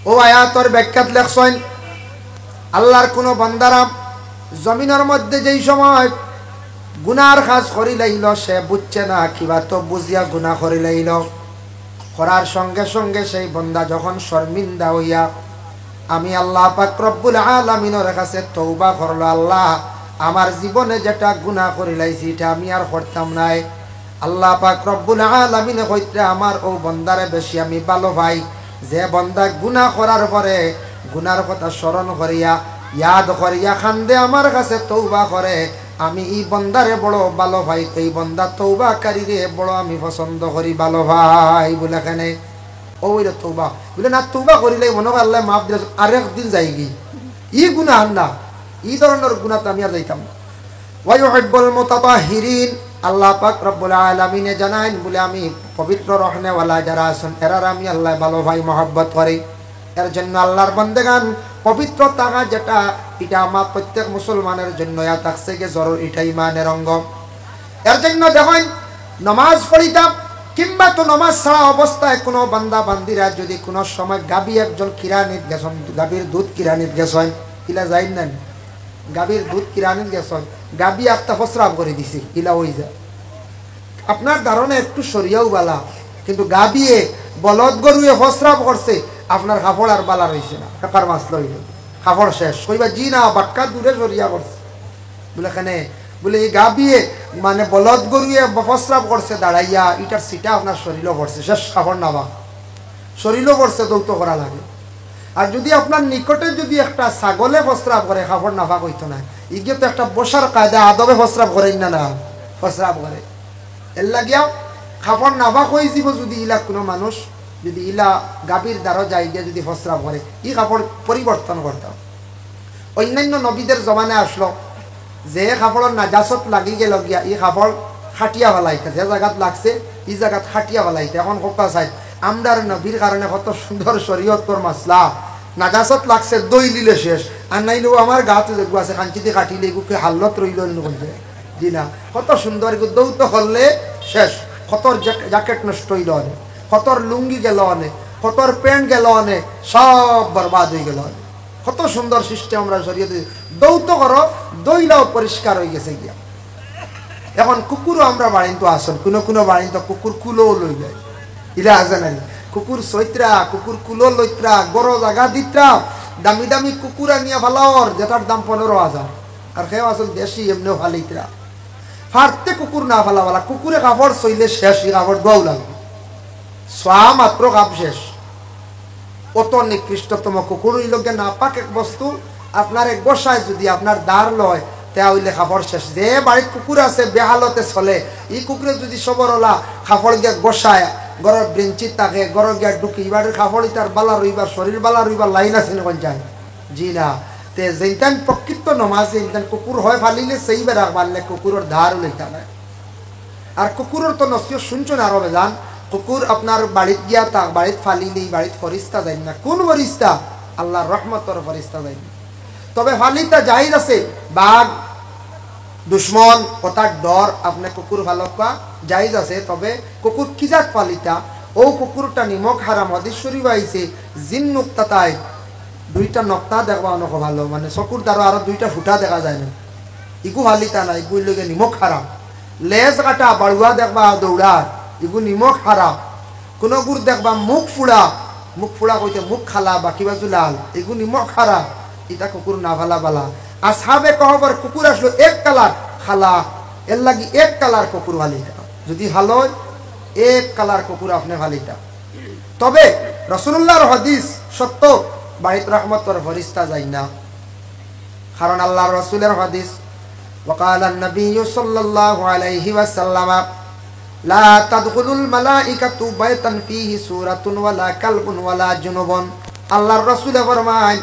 ও আয়াতর ব্যাখ্যাত লেখছইন, আল্লাহর কুনু বান্দারা জমিনর মধ্যে যেই সময় গুনার কাজ করিলাইলো, সে বুঝছে না, কিবা তো বুঝিয়া গুনা করিলাইলো। করার সঙ্গে সঙ্গে সেই বান্দা যখন শর্মিন্দা অইয়া আমি আল্লাহ পাক রব্বুল আলামিনর কাছে তওবা করলো, "আল্লাহ, আমার জীবনে যেটা গুনা করিলাইছি, ইটা আমি আর করতাম নায়।" আল্লাহ পাক রব্বুল আলামিনে কইতরা, "আমার ও বান্দারে বেশি আমি ভালো পাই, যে বান্দা গুনা করার পরে গুনার কথা স্মরণ করিয়া, ইয়াদ করিয়া কান্দে, আমার কাছে তওবা করে, আমি ই বান্দারে বড় ভালো পাই, এই বান্দা তওবাকারীরে বড় আমি পছন্দ করি, ভালো পাই।" বুলে, "কেনে?" ও অইলো তওবা। বুলে, "না, তওবা করিলে মনো কয় আল্লায় মাফ দিলে, আরেক দিন যাইগি। ই গুনা আর না, ই ধরনর গুনাত আমি আর যাইতাম না।" ওয়া ইউহিব্বুল মুতাতাহহিরিন, আল্লাহ পাক রব্বুল আলামিনে জানাইন বুলে, "আমি পবিত্র রহনেওয়ালা যারা আছইন, এরার আমি আল্লায় ভালো পাই, মহব্বত করি।" এর জন্য আল্লাহর বান্দেগান, পবিত্র থাকা যেটা, ইটা আমার প্রত্যেক মুসলমানের জন্য ইয়া থাকছে গি জরুরি, ইটা ইমানের অঙ্গ। এর জন্য দেখইন, নমাজ পড়িতাম কিংবা তো নমাজ ছাড়া অবস্থায় কুনু বান্দা বান্দিরা যুদি কুনু সময় গাভী একজন কিরানিত গেছইন, গাভীর দুধ কিরানিত গেছইন, ইলা যাইন না নি? গাভীর দুধ কিরানিত গেছইন, গাভী একটা প্রস্রাব করি দিছে, ইলা অই যায়। আপনার ধারণা একটু সরিয়াও বালা, কিন্তু গাভীয়ে, বলদ গরুয়ে প্রস্রাব করছে, আপনার কাপড় আর বালা রইছে না, একার মাছ লইল, কাপড় শেষ। কইবা, "জি না, বাক্কা দূরে সরিয়া করছে।" বুলে, "কেনে?" বুলে, "ই গাভীয়ে, মানে বলদ গরুয়ে প্রস্রাব করছে দাঁড়াইয়া, ইটার ছিটা আপনার শরীলো পড়ছে, শেষ, কাপড় নাপাক।" শরীলো পড়ছে, দৌত করা লাগে। আর যুদি আপনার নিকটে যুদি একটা ছাগলে প্রস্রাব করে, কাপড় নাপাক অইতো নায়। ইগিয়ে তো একটা বসার কায়দা, আদবে প্রস্রাব করে না, না, প্রস্রাব করে। এর লাগিয়াও কাপড় নাপাক অইযিবো যুদি ইলা কুনু মানুষ যুদি ইলা গাভীর দ্বারো যাই গিয়া যুদি প্রস্রাব করে, ই কাপড় পরিবর্তন করতাম। অন্যান্য নবীদের জমানায় আসলো, যে কাপড়র নাজাসত লাগি গেল গিয়া, ই কাপড় কাটিয়া ফালাইতা, যে জাগাত লাগছে, ই জাগাত কাটিয়া ফালাইতা। এখন কথা চাই, আমরার নবীর কারণে কত সুন্দর শরীয়তর মাসলা, নাজাসত লাগছে, দই লিলে শেষ, আর নাইলে ও আমার গাত যেগু আছে, কাঞ্চিদি কাটিলে এগুকে হালত রইল নি বলবে। জি না, কত সুন্দর এগু দৌত করলে শেষ, কতর জ্যাক-, জ্যাকেট নষ্ট অইল অনে, কতর লুঙ্গি গেল অনে, কতর প্যান্ট গেল অনে, সব বরবাদ অই গেল অনে। কত সুন্দর সিস্টেম আমরা শরীয়তে। দৌত করো, দইলাও পরিষ্কার অই গেছে গিয়া। এখন কুকুরও আমরা বাড়িন্ত আছইন, কুনু কুনু বাড়িন্ত কুকুর কুলো লই যায়, ইলা আছে নাই? কুকুর সইত্রা, কুকুর কুলো লইত্রা, গরো জাগা দিত্রা, দামি দামি কুকুর আনিয়া ফালাওর, যেটার দাম পনেরো হাজার। আর কেউ আছইন দেশি এমনেও ফালিত্রা। ফারতে কুকুর না ফালাওয়ালা, কুকুরে কাপড় সইলে শেষ, ই কাপড় ধোয়াও লাগবে। সোয়া মাত্র কাপ শেষ। অত নিকৃষ্টতম কুকুর অইল গিয়া নাপাক এক বস্তু। আপনার এক গোসায় যুদি আপনার দার লয়, তে অইলে কাপড় শেষ। যে বাড়িত কুকুর আছে, বেহালতে চলে, ই কুকুরে যুদি সবরওয়ালা কাপড় গিয়া গোসায়, ঘরর বেঞ্চিত থাকে, ঘরো গিয়া ঢুকি, ই বাড়ির কাপড় ইতার বালা রইবার, শরীর বালা রইবার লাইন আছে নি কোন যায়? জি না। তে যেইনতান প্রকৃত নমাজ, যেইনতান কুকুর হয় ফালিলে, সেই বেড়া মারলে কুকুরর ধার লইতা নায়। আর কুকুরর তো নসিহত শুনছইন আরো বেজান, কুকুর আপনার বাড়িত গিয়া তা বাড়িত ফালিলে, বাড়িত ফরিস্তা যাইন না। কোন ফরিস্তা? আল্লাহর রহমতর ফরিস্তা যাইন না। তবে ফালিতা জায়েজ আছে, বাঘ, দুশমন, অতার ডর, আপনে কুকুর ফালউক্কা জায়েজ আছে। তবে কুকুর কি জাত ফালিতা? ও কুকুরটা নিমক হারাম, হাদিস শরীফ আইছে, জিন নুক্তা তাই দুইটা নক্তা দেখবা অনেক ভালো, মানে চকুর দ্বারা আরো দুইটা ফুটা দেখা যায় না। ইগু ফালিতা না, ইগু অইল গিয়া নিমক হারাম। লেজ কাটা বাড়ুয়া দেখবা দৌড়ার, ইগু নিমক হারাম। কোনোগুর দেখবা মুখ ফুড়া, মুখ ফুড়া কইতে মুখ খালা, বাকি বাজু লাল, এগু নিমক হারা, ইতা কুকুর না ফালা বালা। আসহাবে কহফর কুকুর আছলো এক কালার খালা, এরলাগি এক কালার কুকুর ফালিতা। যুদি ফালইন, এক কালার কুকুর আপনে ফালিতা। তবে রাসুলুল্লাহর হাদিস সত্য, বাড়িত রহমতর ফিরিস্তা যাইন না। কারণ আল্লাহর রাসুলর হাদিস, وقال النبي صلى الله عليه وسلم، لا تدخل الملائكة بيتا فيه صورة ولا كلب ولا جنب। আল্লাহর রাসুলে ফরমাইন,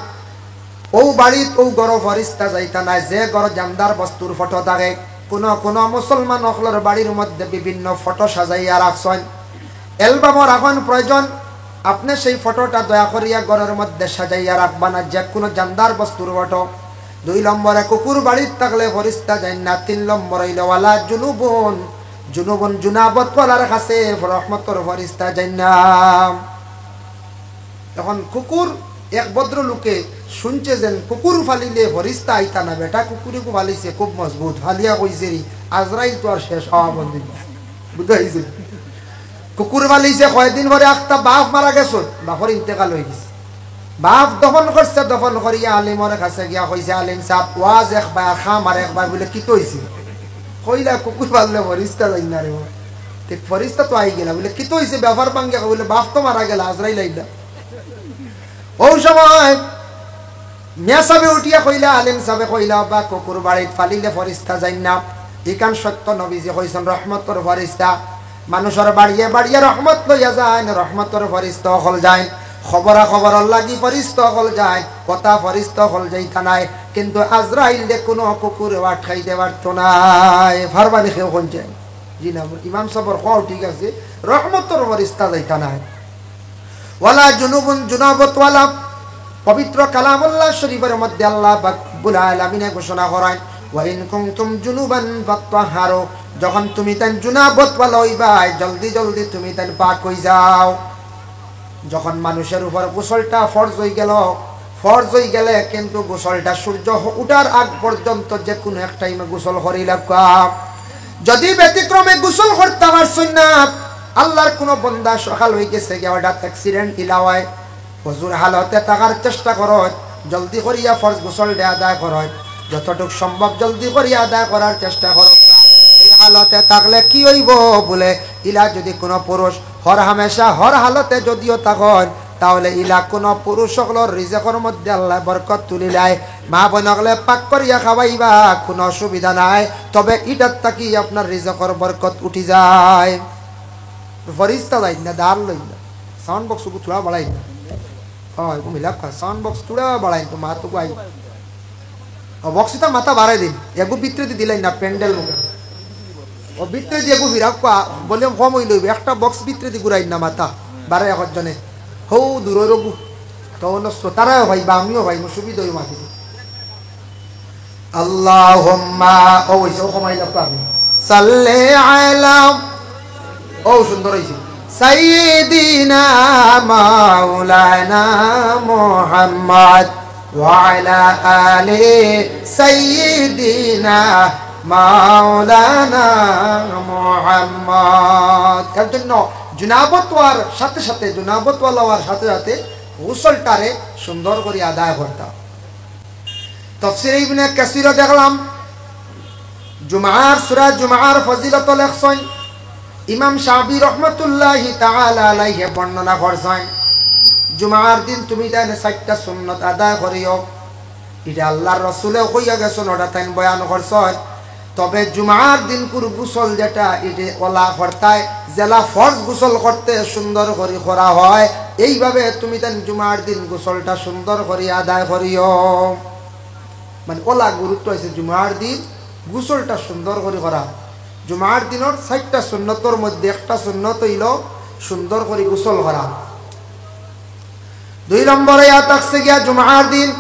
অউ বাড়িত অউ ঘরো ফিরিস্তা যাইতা নায়, যে ঘরো জানদার বস্তুর ফটো থাকে। কুনু কুনু মুসলমান অকলর বাড়ির মধ্যে বিভিন্ন ফটো সাজাইয়া রাখছইন, অ্যালবামও রাখইন প্রয়োজন। আপনে সেই ফটোটা দয়া করিয়া ঘরর মধ্যে সাজাইয়া রাখবা না, যে কুনু জানদার বস্তুর ফটো। দুই নম্বরে কুকুর বাড়িত থাকলে ফিরিস্তা যাইন না। তিন নম্বর অইলো ওয়ালা জুনুবুন, জুনুবুন জুনাবতওয়ালার কাছে রহমতর ফিরিস্তা যাইন না। এখন কুকুর, এক ভদ্রলোকে শুনছে যেন কুকুর ফালিলে ফিরিস্তা আইতা না, বেটা কুকুরগু ফালিছে খুব মজবুত, ফালিয়া কইছে রে, আজরাইল তো আর শেষ হওয়া বন্ধ। বুঝাইছে? কুকুর ফালিছে, কয়দিন পরে আখতা বাপ মারা গেছইন, বাপর ইন্তেকাল অই গেছে। বাপ দফন করছে, দফন করিয়া আলিমর কাছে গিয়া কইছে, "আলিম সাব, ওয়াজ একবার, কাম আর একবার।" বুলে, "কিতা অইছে?" কইলা, "কুকুর ফাললে ফিরিস্তা যাইন না রে বা।" তে ফিরিস্তা তো আই গেলা। বুলে, "কিতা অইছে?" ব্যাপার ভাঙ্গিয়া কয়, বুলে, "বাপ তো মারা গেলা, আজরাইল আইলা।" অউ সময় মিয়া সাবে উঠিয়া কইলা, আলিম সাবে কইলা, "বা কুকুর বাড়িত ফালিলে ফিরিস্তা যাইন না।" ইখান সত্য, নবীজি কইছইন রহমতর ফিরিস্তা। মানুষর বাড়িয়ে বাড়িয়ে রহমত লইয়া যাইন, রহমতর ফিরিস্তা অকল যাইন। খবরা খবরর লাগি ফিরিস্তা অকল যাইন, কথা ফিরিস্তা অকল যাইতা নায়। কিন্তু আজরাইলরে কুনু কুকুরেও আটকাইতে পারতো নায়। ফারবা নি কেউ কইন যাইন? জি না, ইমাম সাবর কওয়াও ঠিক আছে, রহমতর ফিরিস্তা যাইতা নায়। ওয়ালা জুনুবুন জুনাবতওয়ালা। পবিত্র কালামুল্লাহ শরীফর মধ্যে আল্লাহ পাক রব্বুল আলামিনে ঘোষণা করেন, "ওয়া ইন কুনতুম জুনুবান ফাত্তাহহারু।" যখন তুমি তাইন জুনাবতওয়ালা অইবায়, জলদি জলদি তুমি তাইন পাক অই যাও। যখন মানুষর উপর গোসলটা ফরজ অই গেল, ফরজ অই গেলে কিন্তু গোসলটা সূর্য হ-, উঠার আগ পর্যন্ত যে কুনু এক টাইমে গোসল করি লাগবা। যুদি ব্যতিক্রমে গোসল করতা পারছইন না, আল্লাহর কুনু বন্দা সকাল অই গেছে গিয়া হঠাৎ accident ইলা অয়, অজুর হালতে থাকার চেষ্টা করইন, জলদি করিয়া ফরজ গোসলটা আদায় করইন, যতটুক সম্ভব জলদি করিয়া আদায় করার চেষ্টা করইন। এই হালতে থাকলে কি অইবো বুলে, ইলা যুদি কুনু পুরুষ হর হামেশা হর হালতে যুদিও থাকইন, তাহলে ইলা কুনু পুরুষ অকলর রিজেকর মধ্যে আল্লায় বরকত তুলিলায়। মা বইন অকলে পাক করিয়া খাওয়াইবা, কুনু অসুবিধা নাই। তবে ইটার থাকি আপনার রিজেকর বরকত উঠি যায়। ফিরিস্তা যাইন না, দাঁড় লইন না। Sound box ওগু থুড়া বাড়াইন না। অয়, ওগু মিলাপ কর। Sound box থুড়া বাড়াইন তো, মাত ওগু আই। ও box ইতা মাথা বাড়াই দিন। এগু ভিতরেদি দিলাইন না, প্যান্ডেল মুখে। ও ভিতরেদি এগু ফিরাউক্কা, volume কম অইলে অইবো। একটা box ভিতরেদি ঘুরাইন না মাথা। বারো এক জনে। হউ দূরর ওগু। তো অন্য শ্রোতারাও পাইবা, আমিও পাইমু, সুবিধা অইবো মাতিতে। আল্লাহুম্মা, ও অইছে, ও কমাইলাউক্কা আমি। সাল্লি আলা, ও সুন্দর অইছে। সাইয়্যিদিনা মাওলানা মুহাম্মদ ওয়া আলা আলি সাইয়্যিদিনা মাওলানা মুহাম্মদ। এর জন্য জুনাবত অওয়ার সাথে সাথে, জুনাবতওয়ালা অওয়ার সাথে সাথে গোসলটারে সুন্দর করি আদায় করতা। তফসিরে ইবনে কাসিরো দেখলাম, জুমার, সূরা জুমার ফজিলত লেখছইন। ইমাম শাবি রহমতুল্লাহি তাআলা আলাইহি বর্ণনা করছইন, জুমার দিন তুমি তাইন চাইরটা সুন্নত আদায় করিও। ইটা আল্লাহর রসুলেও কইয়া গেছইন, ওটা তাইন বয়ান করছইন। তবে জুমার দিনকুর গোসল যেটা, ইটা অলা করতায়, যেলা ফরজ গোসল করতে সুন্দর করি করা হয়, এইভাবে তুমি তাইন জুমার দিন গোসলটা সুন্দর করি আদায় করিও। মানে, অলা গুরুত্ব অইছে জুমার দিন গোসলটা সুন্দর করি করা। জুমার দিনর চাইরটা সুন্নতর মধ্যে একটা সুন্নত অইলো সুন্দর করি গোসল করা। দুই নম্বরে ইয়া থাকছে গিয়া জুমার দিন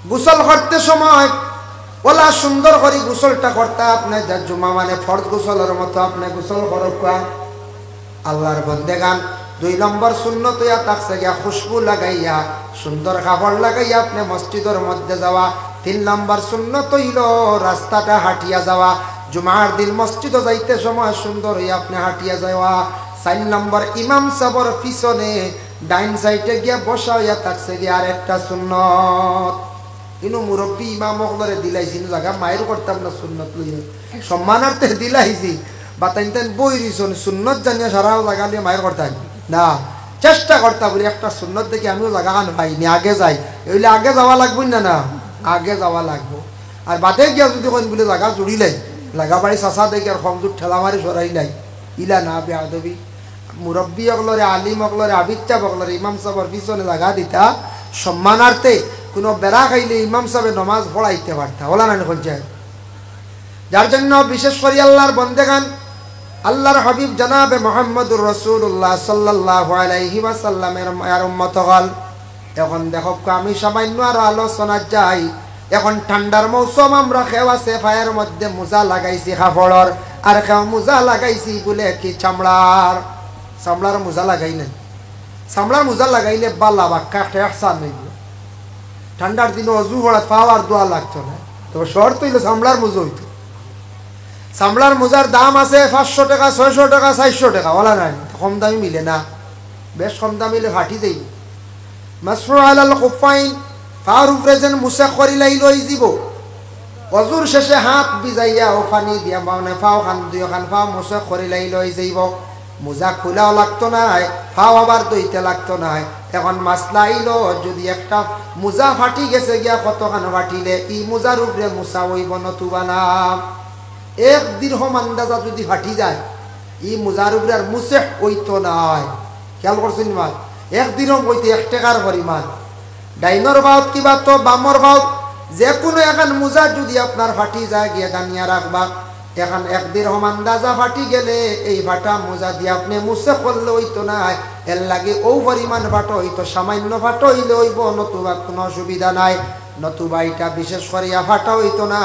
গোসল করতে সময় অলা সুন্দর করি গোসলটা করতা আপনে, যা জুমা মানে ফরজ গোসলর মতো আপনে গোসল করউক্কা। আল্লাহর বন্দেগান, দুই নম্বর সুন্নত অইয়া থাকছে গিয়া খুশবু লাগাইয়া, সুন্দর কাপড় লাগাইয়া আপনে মসজিদর মধ্যে যাওয়া। তিন নম্বর সুন্নত অইলো রাস্তাটা হাঁটিয়া যাওয়া। জুমার দিন মসজিদো যাইতে সময় সুন্দর অইয়া আপনে হাঁটিয়া যাওয়া। চাইর নম্বর ইমাম সাবর পিছনে ডাইন সাইডে গিয়া বসা অইয়া থাকছে গিয়া আরেকটা সুন্নত। ইনো মুরব্বি ইমাম অকলরে দিলাইছি, ইনো জাগা মাইর করতাম না সুন্নত লইয়া, সম্মানার্থে দিলাইছি। বাতাইন তাইন বই রইছন, সুন্নত জানিয়া সারা জাগা লইয়া মাইর করতাম না, চেষ্টা করতা বলি একটা সুন্নত দেখি আমিও জাগা খান পাইনি, আগে যাই। অইলে আগে যাওয়া লাগবো না, না? আগে যাওয়া লাগবো। আর বাদে গিয়া যদি কইন বলে জাগা জুড়িলাই, লাগা বাড়ি চাচা দেখি আর কমজোর ঠেলা মারি সরাইলাই, ইলা না বেয়াদবি। মুরব্বি অকলরে, আলিম অকলরে, হাফিজ সাব অকলরে ইমাম সাবর পিছনে জাগা দিতা সম্মানার্থে। কোনো বেড়া খাইলে ইমাম সাবে নমাজ পড়াইতে পারতা, অলা নানি কইন চাই। যার জন্য বিশেষ করি আল্লাহর বন্দেগান, আল্লাহর হাবিব জনাবে মুহাম্মদুর রাসূলুল্লাহ সাল্লাল্লাহু আলাইহি ওয়াসাল্লামের মায়ার উম্মত অকল, এখন দেখউক্কা, আমি সামান্য আরো আলোচনাত যাই। এখন ঠান্ডার মৌসুম, আমরা কেউ আছে পায়ের মধ্যে মোজা লাগাইছি কাপড়র, আর কেউ মোজা লাগাইছি বলে কি চামড়ার, চামড়ার মোজা লাগাই নাই। চামড়ার মোজা লাগাইলে বালা বাক্কা একটা এহসান অইবো। ঠান্ডার দিনো অজু করাত পাও আর ধোয়া লাগতো না। তবে শর্ত অইলো চামড়ার মোজা অইতো। চামড়ার মোজার দাম আছে পাঁচশো টেকা, ছয়শো টেকা, চাইরশো টেকা, অলা নানি, কম দামি মিলে না। বেশ কম দামি অইলে ফাটি যাইবো। মাসহু আলাল খুফাইন, পাওর উপরে যেন মুছে করিলাইলে অইযিবো। অজুর শেষে হাত ভিজাইয়া অউ পানি দিয়া মানে পাও খান, দুইও খান পাও মুছে করিলাইলে অইযাইবো। মোজা খুলাও লাগতো নায়, পাও আবার ধইতে লাগতো নায়। এখন মাসলা অইলো, যদি একটা মোজা ফাটি গেছে গিয়া, কতখান ফাটিলে ই মোজার উপরে মুছা অইবো নতুবা না? এক দিরহম আন্দাজা যদি ফাটি যায়, ই মোজার উপরে আর মুছে অইতো নায়। খেয়াল করছইন নি মাত? এক দিরহম অইতে এক টেকার পরিমাণ। ডাইনর পাওত কিবা তো বামর পাওত, যে কোনো এখান মোজা যদি আপনার ফাটি যায় গিয়া, জানিয়া রাখবা, এখান এক দিরহম আন্দাজা ফাটি গেলে এই ফাটা মোজা দিয়া আপনে মুছে করলে অইতো নায়। এর লাগি অউ পরিমাণ ফাটা অইতো, সামান্য ফাটা অইলে অইবো, নতুবা কোনো অসুবিধা নাই। নতুবা ইটা বিশেষ করিয়া ফাটা অইতো না।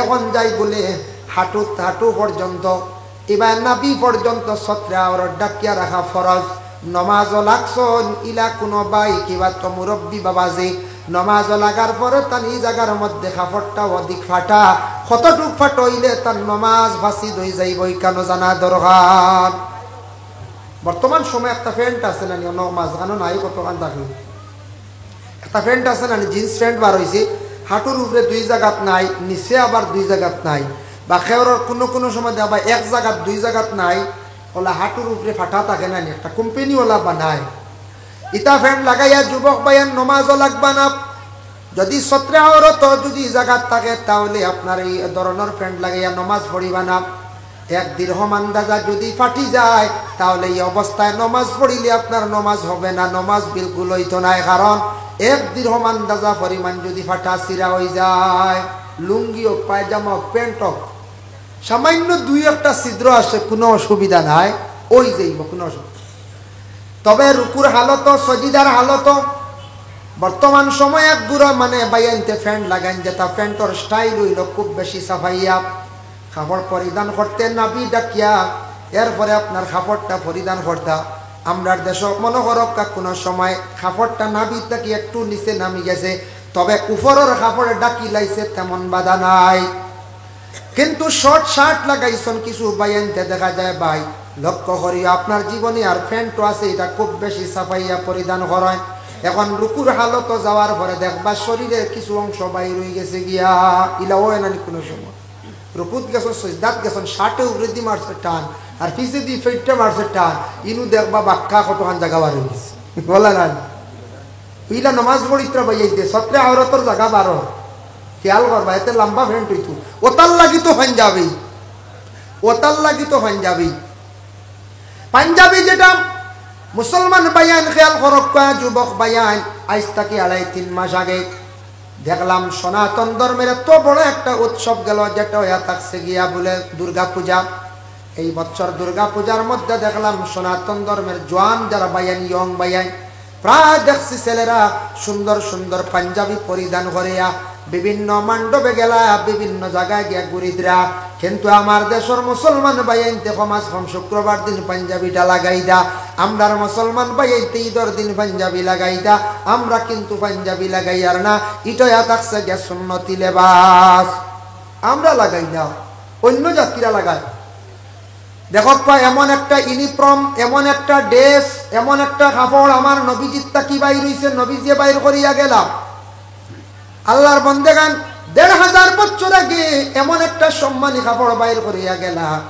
এখন যাই বলে হাঁটু, হাঁটু পর্যন্ত, ইবা নাভি পর্যন্ত সত্রে আওরত ঢাকিয়া রাখা ফরজ। নমাজও লাগছন ইলা কোনো ভাই কিবা তো মুরব্বি বাবাজি, নমাজও লাগার পরে তান ই জাগার মধ্যে কাপড়টা অধিক ফাটা, কতটুক ফাটা অইলে তান নমাজ ফাসিদ অইযাইবো, ইখানও জানা দরকার। বর্তমান সময় একটা প্যান্ট আছে না নি, অনো মাঝখানো নাই, কতখান থাকে। একটা প্যান্ট আছে না নি, জিন্স প্যান্ট বার অইছে, হাঁটুর উপরে দুই জাগাত নাই, নিচে আবার দুই জাগাত নাই, বা কেউরর কোনো কোনো সময় দেখবা এক জাগাত দুই জাগাত নাই, অলা হাঁটুর উপরে ফাটা থাকে না নি, একটা কোম্পানি অলা বানায়। ইতা প্যান্ট লাগাইয়া যুবক ভাইয়াইন নমাজও লাগবা না। যদি সত্রে আওরত যদি জাগাত থাকে, তাহলে আপনার এই ধরনর প্যান্ট লাগাইয়া নমাজ পড়িবা না। এক দিরহম আন্দাজা যদি ফাটি যায়, তাহলে এই অবস্থায় নমাজ পড়িলে আপনার নমাজ হবে না, নমাজ বিলকুল অইতো নায়। কারণ এক দিরহম আন্দাজা পরিমাণ যদি ফাটা ছিড়া অইযায়, লুঙ্গি অউক, পায়জামা অউক, প্যান্ট অউক, সামান্য দুই একটা ছিদ্র আছে, কোনো অসুবিধা নাই, অইযাইবো, কোনো অসুবিধা। তবে রুকুর হালতো, সজিদার হালতো, বর্তমান সময় এক গুরা মানে ভাইয়াইন্তে প্যান্ট লাগাইন, যেটা প্যান্টর style অইলো খুব বেশি ছাপাইয়া, কাপড় পরিধান করতে নাভি ঢাকিয়া, এরপরে আপনার কাপড়টা পরিধান করতা। আমরার দেশো মনো করউক্কা কোনো সময় কাপড়টা নাভি থাকি একটু নিচে নামি গেছে, তবে উপরর কাপড়ে ঢাকিলাইছে, তেমন বাধা নাই। কিন্তু শর্ট শার্ট লাগাইছন কিছু ভাইয়াইন্তে, দেখা যায় ভাই, লক্ষ্য করিও আপনার জীবনে আর প্যান্টও আছে, ইটা খুব বেশি ছাপাইয়া পরিধান করইন। এখন রুকুর হালতো যাওয়ার পরে দেখবা শরীরের কিছু অংশ বাইর অইগেছে গিয়া, ইলা অয় না নি কোনো সময়? রুকুত গেছন, সজদাত গেছন, শার্টে উপরেদি মারছে টান, আর পিছেদি প্যান্টে মারছে টান, ইনু দেখবা বাক্কা কতখান জাগা বার অইগেছে। বলা না নি? ইলা নমাজ পড়িত্রা ভাইয়াইন্তে, সত্রে আওরতর জাগা বারো। খেয়াল করবা, এতে লম্বা প্যান্ট অইতো। অতার লাগি তো পাঞ্জাবি। অতার লাগি তো পাঞ্জাবি। পাঞ্জাবি যেটা মুসলমান ভাইয়াইন, খেয়াল করউক্কা যুবক ভাইয়াইন, আইজ থাকি আড়াই তিন মাস আগে দেখলাম সনাতন ধর্মের এত বড় একটা উৎসব গেল, যেটা অইয়া থাকছে গিয়া বলে দুর্গা পূজা। এই বছর দুর্গা পূজার মধ্যে দেখলাম সনাতন ধর্মের জোয়ান যারা ভাইয়াইন, young ভাইয়াইন, প্রায় দেখছি ছেলেরা সুন্দর সুন্দর পাঞ্জাবি পরিধান করিয়া বিভিন্ন মণ্ডপে গেলা, বিভিন্ন জাগায় গিয়া ঘুরিত্রা। কিন্তু আমার দেশর মুসলমান ভাইয়াইন্তে কম আজ কম শুক্রবার দিন পাঞ্জাবিটা লাগাইদা, আমরার মুসলমান ভাইয়াইন্তে ঈদর দিন পাঞ্জাবি লাগাইদা, আমরা কিন্তু পাঞ্জাবি লাগাইয়ার না। ইটা অইয়া থাকছে গিয়া সুন্নতি লেবাস, আমরা লাগাই না, অইন্য জাতিরা লাগায়। দেখউক্কা, এমন একটা ইউনিফর্ম, এমন একটা ড্রেস, এমন একটা কাপড় আমার নবীজির থাকি বাইর অইছে, নবীজিয়ে বাইর করিয়া গেলা। আল্লাহর বন্দেগান, দেড় হাজার বছর আগে এমন একটা সম্মানী কাপড় বাইর করিয়া গেলা,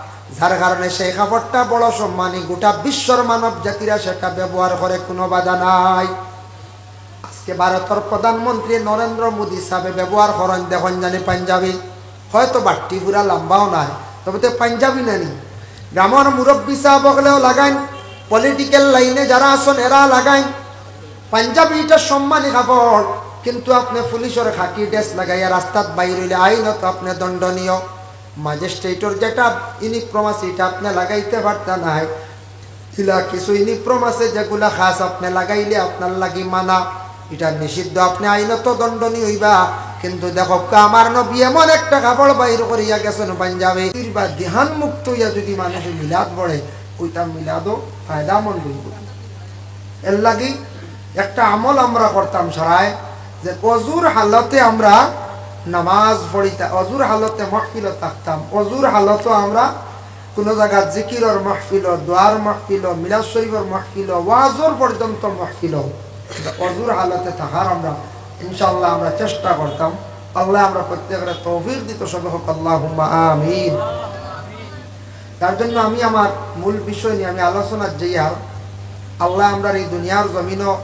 যার কারণে সেই কাপড়টা বড় সম্মানী, গোটা বিশ্বর মানব জাতিরা সেটা ব্যবহার করে, কোনো বাধা নাই। আজকে ভারতর প্রধানমন্ত্রী নরেন্দ্র মোদী সাহেবে ব্যবহার করইন, দেখইন জানি পাঞ্জাবি, হয়তো বাট্টি পুরা লম্বাও নাই, তবে তো পাঞ্জাবি নানি। গ্রামর মুরব্বী সাহেব অকলেও লাগাইন, পলিটিক্যাল লাইনে যারা আছইন এরা লাগাইন। পাঞ্জাবি ইটা সম্মানী কাপড়, কিন্তু আপনে পুলিশর খাকি ড্রেস লাগাইয়া রাস্তাত বাইর অইলে আইনত আপনে দণ্ডনীয়। ম্যাজিস্ট্রেটর যেটা ইউনিফর্ম আছে, ইটা আপনে লাগাইতে পারতা নায়। ইলা কিছু ইউনিফর্ম আছে যেগুলা খাস আপনে লাগাইলে আপনার লাগি মানা, ইটা নিষিদ্ধ, আপনে আইনত দণ্ডনীয় অইবা। কিন্তু দেখউক্কা, আমার নবী এমন একটা কাপড় বাইর করিয়া গেছইন পাঞ্জাবি, এর বা দিহান মুক্ত অইয়া যদি মানুষে মিলাদ পড়ে, ওইটা মিলাদও ফায়দামন্দ অইবো। এর লাগি একটা আমল আমরা করতাম সারায়, যে অজুর হালতে আমরা নামাজ পড়িতাম, অজুর হালতে মাহফিলো থাকতাম, অজুর হালতো আমরা কোনো জাগাত জিকিরর মাহফিলো, দোয়ার মাহফিলো, মিলাদ শরীফর মাহফিলো, ওয়াজর পর্যন্ত মাহফিলো অজুর হালতে থাকার আমরা ইনশাআল্লাহ আমরা চেষ্টা করতাম। আল্লায় আমরা প্রত্যেকরে তৌফিক দিতো, সবে কউক্কা আল্লাহুম্মা আমিন। তার জন্য আমি আমার মূল বিষয় নিয়া আমি আলোচনাত যাইয়ার। আল্লায় আমরারে এই দুনিয়ার জমিনো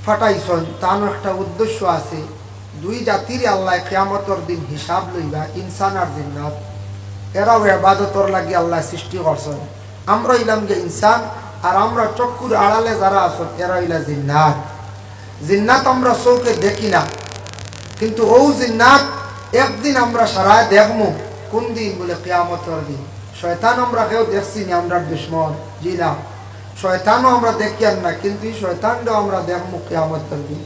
পাঠাইছইন, তানও একটা উদ্দেশ্য আছে। দুই জাতিরে আল্লায় কিয়ামতর দিন হিসাব লইবা, ইনসান আর জিন্নাত। এরাও ইবাদতর লাগি আল্লায় সৃষ্টি করছইন। আমরা অইলাম গিয়া ইনসান, আর আমরার চক্ষুর আড়ালে যারা আছইন, এরা অইলা জিন্নাত। জিন্নাত আমরা চউখে দেখি না, কিন্তু অউ জিন্নাত একদিন আমরা সারায় দেখমু। কোন দিন? বলে, কিয়ামতর দিন। শয়তান আমরা কেউ দেখছি নি, আমরার দুশমন? জি না। শয়তানও আমরা দেখিয়ার না, কিন্তু ই শয়তানরেও আমরা দেখমু কিয়ামতর দিন।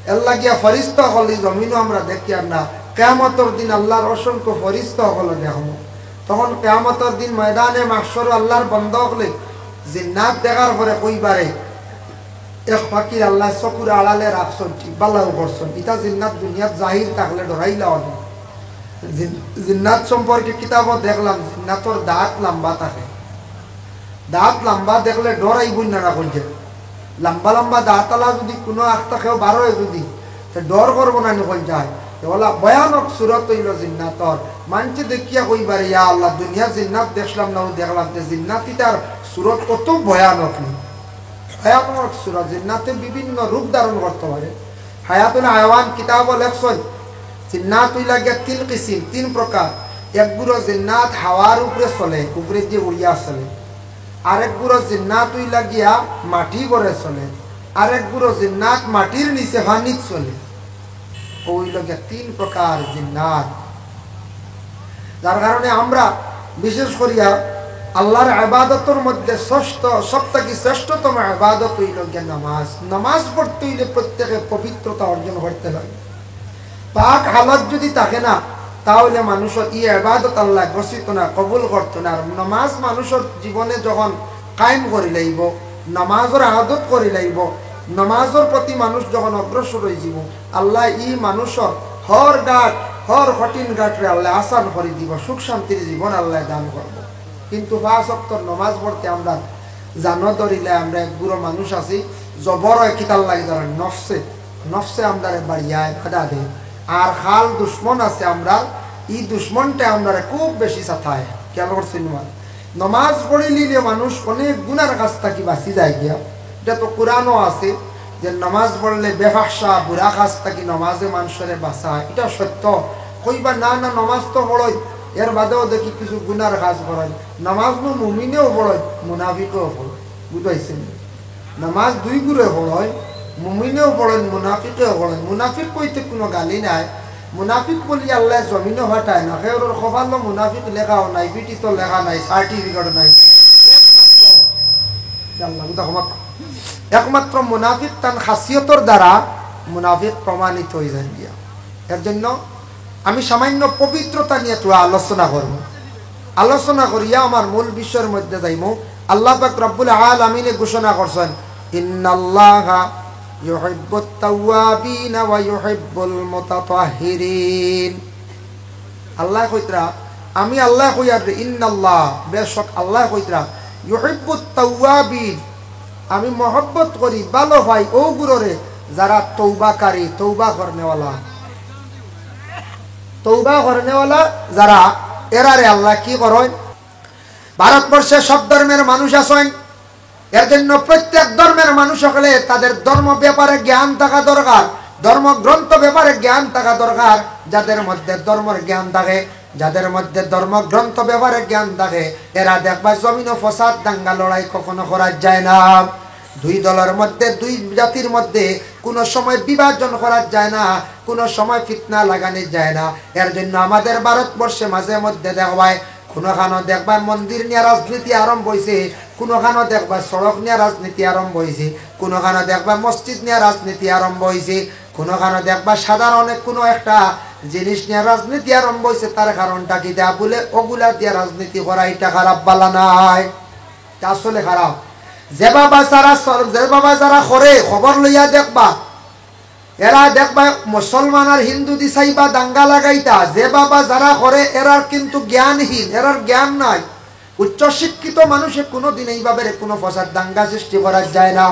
এর লাগিয়া ফিরিস্তা অকল ই জমিনও আমরা দেখিয়ার না, কিয়ামতর দিন আল্লাহর অসংখ্য ফিরিস্তা অকলও দেখমু। তখন কিয়ামতর দিন ময়দানে মাহশরো আল্লাহর বন্দা অকলে জিন্নাত দেখার পরে কইবারে, এক ফাকির আল্লায় চকুর আড়ালে রাখছইন, ঠিক বালাও করছইন। ইতা জিন্নাত দুনিয়াত জাহির থাকলে ডরাইলা অনে। জিন-, জিন্নাত সম্পর্কে কিতাবো দেখলাম, জিন্নাতর দাঁত লাম্বা থাকে। দাঁত লাম্বা দেখলে ডর আইবো না, না কইছে। লাম্বা লাম্বা দাঁত আলা যদি কোনো আখতা কেউ বার অয় যদি, তে ডর করবো না নি কইছে। এ ওলা ভয়ানক সুরত অইলো জিন্নাতর। মানষে দেখিয়া কইবারে, "ইয়া আল্লাহ, দুনিয়া জিন্নাত দেখলাম না, অউ দেখলাম।" তে জিন্নাত ইতার সুরত কত ভয়ানক নি। ভয়ানক সুরত, জিন্নাতে বিভিন্ন রূপ ধারণ করতে পারে। হায়াতুল হায়াওয়ান কিতাবো লেখছইন, জিন্নাত অইলা গিয়া তিন কিসিম, তিন প্রকার। এক গুরু জিন্নাত হাওয়ার উপরে চলে, উপরে দিয়া উড়িয়া চলে। আরেক গুরু জিন্নাত অইলা গিয়া মাটি ঘরে চলে, আরেক গুরু জিন্নাত মাটির নিচে পানিত চলে। অউ অইলা গিয়া তিন প্রকার জিন্নাত। যার কারণে আমরা বিশেষ করিয়া আল্লাহর ইবাদতর মধ্যে শ্রেষ্ঠ, সব থাকি শ্রেষ্ঠতম ইবাদত অইলো গিয়া নামাজ। নামাজ পড়তে অইলে প্রত্যেকে পবিত্রতা অর্জন করতে লাগে। পাক হালত যদি থাকে না, তাহলে মানুষর ই ইবাদত আল্লায় গছিত না, কবুল করতো না। আর নামাজ মানুষর জীবনে যখন কায়েম করি লাইবো, নামাজর আদত করি লাইবো, নামাজর প্রতি মানুষ যখন অগ্রসর অইযিবো, আল্লায় ই মানুষর হর ঘাট, হর কঠিন ঘাটরে আল্লায় আসান করি দিবো, সুখ শান্তির জীবন আল্লায় দান করবো। কিন্তু পাঁচ ওয়াক্তর নামাজ পড়তে আমরা জানো ধরিলে আমরা এক গুরু মানুষ আছি, জবর অয় কিতার লাগি ধরেন নফসে, নফসে আমরারে বাড়িয়ায় বাধা দেয়। আর খাল দুশমন আছে আমরার, ই দুশমনটা আমরারে খুব বেশি সাতায়। খেয়াল করছইন নি? নমাজ পড়িলিলে মানুষ অনেক গুনার কাছ থাকি বাঁচি যায় গিয়া। ইটা তো কোরআনো আছে যে নমাজ পড়লে বেফাহশা বুরা কাজ থাকি নমাজে মানুষরে বাঁচায়। ইটা সত্য। কইবা, "না, না, নমাজ তো পড়ই, এর বাদেও দেখি কিছু গুনার কাজ করই।" নমাজ নু মুমিনেও পড়ই, মুনাফিকেও পড়ই। বুঝাইছে নি? নমাজ দুই গুরে পড়ই, মুমিনেও পড়ই, মুনাফিকেও পড়ই। মুনাফিক কইতে কোনো গালি নাই। মুনাফিক বলি আল্লায় জমিনো ফাটায় না। কেউর কপালো মুনাফিক লেখাও নাই, পিঠিত লেখা নাই, সার্টিফিকেট নাই। একমাত্র, আল্লাহ, বুঝা ক্ষমা কর। একমাত্র মুনাফিক তান খাসিয়তর দ্বারা মুনাফিক প্রমাণিত অইযায় গিয়া। এর জন্য আমি সামান্য পবিত্রতা নিয়া থুড়া আলোচনা করমু। আলোচনা করিয়া আমার মূল বিষয়র মধ্যে যাইমু। আল্লাহ পাক রব্বুল আলামিনে ঘোষণা করছইন, "ইন্নাল্লাহা ইউহিব্বুত তাওয়াবিনা ওয়া ইউহিব্বুল মুতাতাহহিরিন।" আল্লায় কইতরা, আমি আল্লায় কইয়ার রে, ইন্নাল্লাহ, বেশক আল্লায় কইতরা, ইউহিব্বুত তাওয়াবিন, আমি মহব্বত করি, ভালো পাই অউ গুরুরে, যারা তৌবাকারী, তৌবা করনেওয়ালা, তৌবা করনেওয়ালা যারা, এরারে আল্লায় কি করইন? ভারতবর্ষে সব ধর্মের মানুষ আছইন, এর জন্য প্রত্যেক ধর্মের মানুষ অকলে তাদের ধর্ম ব্যাপারে জ্ঞান থাকা দরকার, ধর্মগ্রন্থ ব্যাপারে জ্ঞান থাকা দরকার। যাদের মধ্যে ধর্মর জ্ঞান থাকে, যাদের মধ্যে ধর্মগ্রন্থ ব্যাপারে জ্ঞান থাকে, এরা দেখবা জমিনো ফসাদ, দাঙ্গা, লড়াই কখনো করা যায় না। দুই দলের মধ্যে, দুই জাতির মধ্যে কোনো সময় বিভাজন করা যায় না, কোনো সময় ফিতনা লাগানি যায় না। এর জন্য আমাদের ভারতবর্ষে মাঝে মধ্যে দেখবায়, কোনোখানো দেখবায় মন্দির নিয়া রাজনীতি আরম্ভ অইছে, কোনোখানো দেখবায় সড়ক নিয়া রাজনীতি আরম্ভ অইছে, কোনোখানো দেখবায় মসজিদ নিয়া রাজনীতি আরম্ভ অইছে, কোনোখানো দেখবায় সাধারণ কোনো একটা জিনিস নিয়া রাজনীতি আরম্ভ অইছে। তার কারণটা কিতা? বুলে অগুলা দিয়া রাজনীতি করা ইটা খারাপ, বালা নায়, ইটা আসলে খারাপ। যে বাবা যারা সর-, যে বাবা যারা করে, খবর লইয়া দেখবা, এরা দেখবা মুসলমান আর হিন্দু দি চাইবা দাঙ্গা লাগাইতা। যে বাবা যারা করে, এরার কিন্তু জ্ঞানহীন, এরার জ্ঞান নাই। উচ্চ শিক্ষিত মানুষে কোনোদিন এইভাবে কোনো ফসাদ দাঙ্গা সৃষ্টি করা যায় না।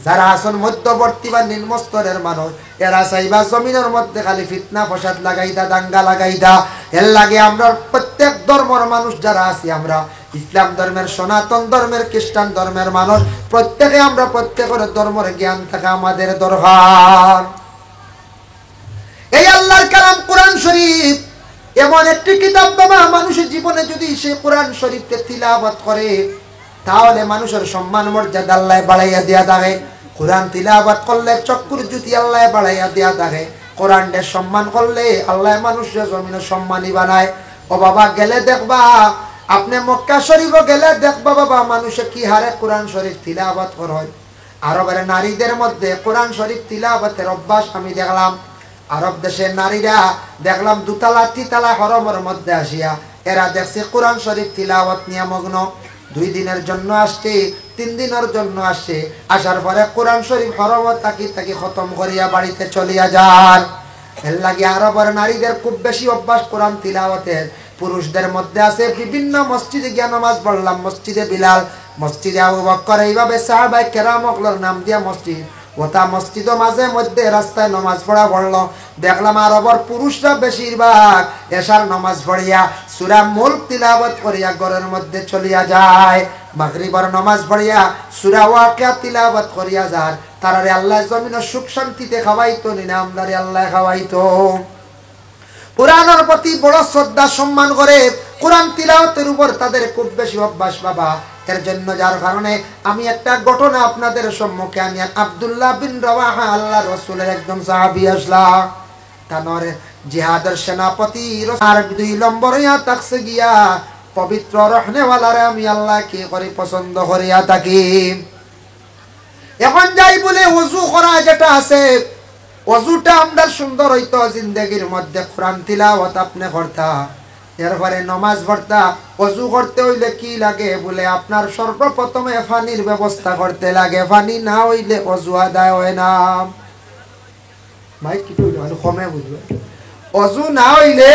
যারা আছইন মধ্যবর্তী বা নিম্ন স্তরের মানুষ, এরা চাইবা জমিনর মধ্যে খালি ফিতনা ফসাদ লাগাইতা, দাঙ্গা লাগাইতা। এর লাগি আমরার প্রত্যেক ধর্মর মানুষ যারা আছি, আমরা ইসলাম ধর্মের, সনাতন ধর্মের, খ্রিস্টান ধর্মের মানুষ, প্রত্যেকে আমরা প্রত্যেকের ধর্মর জ্ঞান থাকা আমাদের দরকার। এই আল্লাহর কালাম কোরআন শরীফ এমন একটি কিতাব বাবা, মানুষের জীবনে যদি সেই কোরআন শরীফকে তিলাওয়াত করে, তাহলে মানুষের সম্মান মর্যাদা আল্লায় বাড়াইয়া দিয়া থাকে। কোরআন তিলাওয়াত করলে চক্ষুর জ্যোতি আল্লায় বাড়াইয়া দিয়া থাকে। কোরআনরে সম্মান করলে আল্লায় মানুষরে জমিনর সম্মানী বানায়। ও বাবা, গেলে দেখবা, আপনে মক্কা শরীফও গেলে দেখবা বাবা, মানুষে কি হারে কোরআন শরীফ তিলাওয়াত করইন। আরবের নারীদের মধ্যে কোরআন শরীফ তিলাওয়াতের অভ্যাস আমি দেখলাম। আরব দেশের নারীরা দেখলাম দুতলা তিনতলা হরমর মধ্যে আসিয়া এরা দেখছি কোরআন শরীফ তিলাওয়াত নিয়া মগ্ন। দুই দিনের জন্য আসছে, তিন দিনের জন্য আসছে, আসার পরে কোরআন শরীফ হরমত থাকি থাকি খতম করিয়া বাড়িতে চলিয়া যার। এর লাগি আরবের নারীদের খুব বেশি অভ্যাস কোরআন তিলাওয়াতের। পুরুষদের মধ্যে আছে, বিভিন্ন মসজিদে গিয়া নামাজ পড়লাম, মসজিদে বিলাল, মসজিদে আবু বক্কর, এইভাবে সাহাবায়ে কেরাম অকলর নাম দিয়া মসজিদ, ওটা মসজিদও মাঝে মধ্যে রাস্তায় নামাজ পড়া পড়লো। দেখলাম আরবর পুরুষরা বেশিরভাগ এশার নামাজ পড়িয়া সূরা মুলক তিলাওয়াত করিয়া ঘরের মধ্যে চলিয়া যায়, মাগরিবর নামাজ পড়িয়া সূরা ওয়াকিয়া তিলাওয়াত করিয়া যার। তারারে আল্লায় জমিনর সুখ শান্তিতে খাওয়াইতো নি না, আমরারে আল্লায় খাওয়াইতো। কোরআনর প্রতি বড় শ্রদ্ধা সম্মান করে, কোরআন তিলাওয়াতের উপর তাদের খুব বেশি অভ্যাস বাবা। এর জন্য যার কারণে আমি একটা ঘটনা আপনাদের সম্মুখে আনিয়ার। আব্দুল্লাহ বিন রাওয়াহা আল্লাহর রসুলের একজন সাহাবী আসলা, তানরে জিহাদর সেনাপতি রস-, আর দুই নম্বর ইয়া থাকছে গিয়া পবিত্র রহনেওয়ালারে আমি আল্লাহ কি করি পছন্দ করিয়া থাকি। এখন যাই বলে অজু করা যেটা আছে, অজুটা আমরার সুন্দর অইতো, জিন্দেগির মধ্যে কোরআন তিলাওয়াত আপনে করতা, এরপরে নমাজ পড়তা। অজু করতে অইলে কি লাগে বলে আপনার সর্বপ্রথমে পানির ব্যবস্থা করতে লাগে, পানি না অইলে অজু আদায় অয় না। মাইক কিতা অইলো? মানে কমে বুঝবে। অজু না অইলে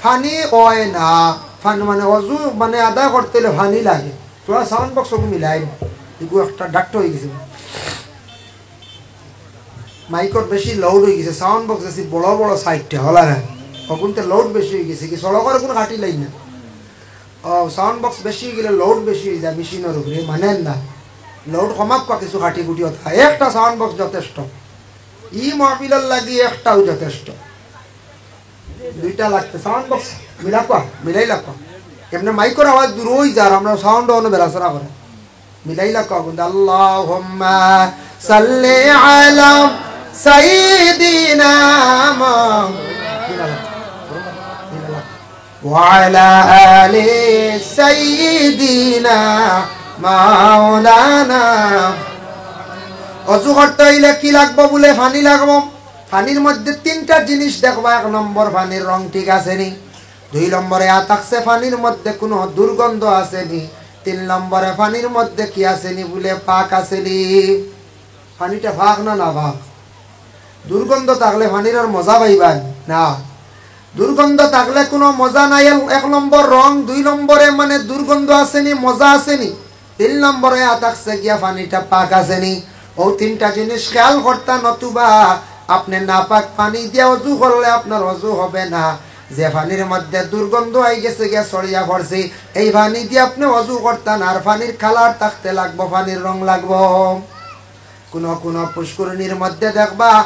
পানি অয় না। পানি মানে অজু মানে আদায় করতে অইলে পানি লাগে। তোরা সাউন্ড বক্স ওগু মিলাই না। এগু একটা ডাক্তার অই গেছে। মাইকর বেশি লাউড অই গেছে। সাউন্ড বক্স বেশি বড় বড় সাইডটা হলা না। ওগুনতে লাউড বেশি অই গেছে। কি সড়কর কোনো কাটি লাইন না। ও, সাউন্ড বক্স বেশি অই গেলে লাউড বেশি অই যায় মেশিনর উপরে, মানে না। লাউড কমাক কওয়া কিছু কাটি কুটি অতা। একটা সাউন্ড বক্স যথেষ্ট। ই মাহফিলর লাগি একটাও যথেষ্ট। দুইটা লাগতে সাউন্ড বক্স মিলাক কওয়া, মিলাইলাক কওয়া। এমনে মাইকর আওয়াজ দূর অই যার, আমরা সাউন্ড অনো বেড়াচড়া করে। মিলাইলাক কওয়া কিন্তু, আল্লাহুম্মা সাল্লি আলা সাইয়্যিদিনা মা-, মিলাইলাক। ওয়া আলা আলি সাইয়্যিদিনা মাওলানা। অজু করতে অইলে কি লাগবো বলে? পানি লাগবো। পানির মধ্যে তিনটা জিনিস দেখবা। এক নম্বর, পানির রং ঠিক আছে নি। দুই নম্বরে আত আছে, পানির মধ্যে কোনো দুর্গন্ধ আছে নি। তিন নম্বরে পানির মধ্যে কি আছে নি বলে? পাক আছে নি। পানিটা পাক না না পাক? দুর্গন্ধ থাকলে পানির আর মজা পাইবা নি? না। দুর্গন্ধ থাকলে কোনো মজা নাই। এক, এক নম্বর রং, দুই নম্বরে মানে দুর্গন্ধ আছে নি, মজা আছে নি। তিন নম্বরে আয়া থাকছে গিয়া পানিটা পাক আছে নি। অউ তিনটা জিনিস খেয়াল করতা, নতুবা আপনে নাপাক পানি দিয়া অজু করলে আপনার অজু হবে না। যে পানির মধ্যে দুর্গন্ধ আই গেছে গিয়া ছড়িয়া পড়ছে, এই পানি দিয়া আপনে অজু করতা না, আর পানির কালার থাকতে লাগবো, পানির রং লাগবো। কুনু কুনু পুষ্করিণীর মধ্যে দেখবা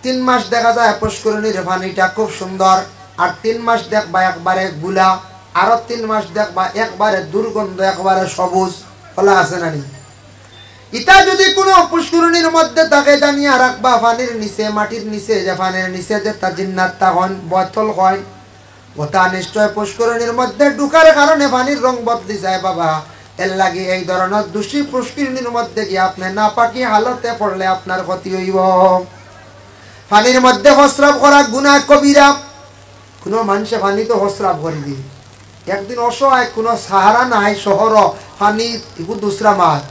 তিন মাস দেখা যায় পুষ্করিণীর পানিটা খুব সুন্দর, আর তিন মাস দেখবা একবারে গুলা, আরো তিন মাস দেখবা একবারে দুর্গন্ধ, একবারে সবুজ। অলা আছে না নি? ইতা যুদি কুনু পুষ্করিণীর মধ্যে থাকে, জানিয়া রাখবা, পানির নিচে, মাটির নিচে, যে পানির নিচে যেতা জিন্নাত থাকইন, বতল অয়, অতা নিশ্চয় পুষ্করিণীর মধ্যে ঢুকার কারণে পানির রং বদলি যায় বাবা। এর লাগি এই ধরনর দূষিত পুষ্করিণীর মধ্যে গিয়া আপনে নাপাকি হালতে পড়লে আপনার ক্ষতি অইবো। পানির মধ্যে প্রস্রাব করা গুনাহ কবিরা। কুনু মানষে পানিত প্রস্রাব করি দি, একদিন অসহায় কুনু সাহারা নাই শহরো, পানি ইগু দুসরা মাত।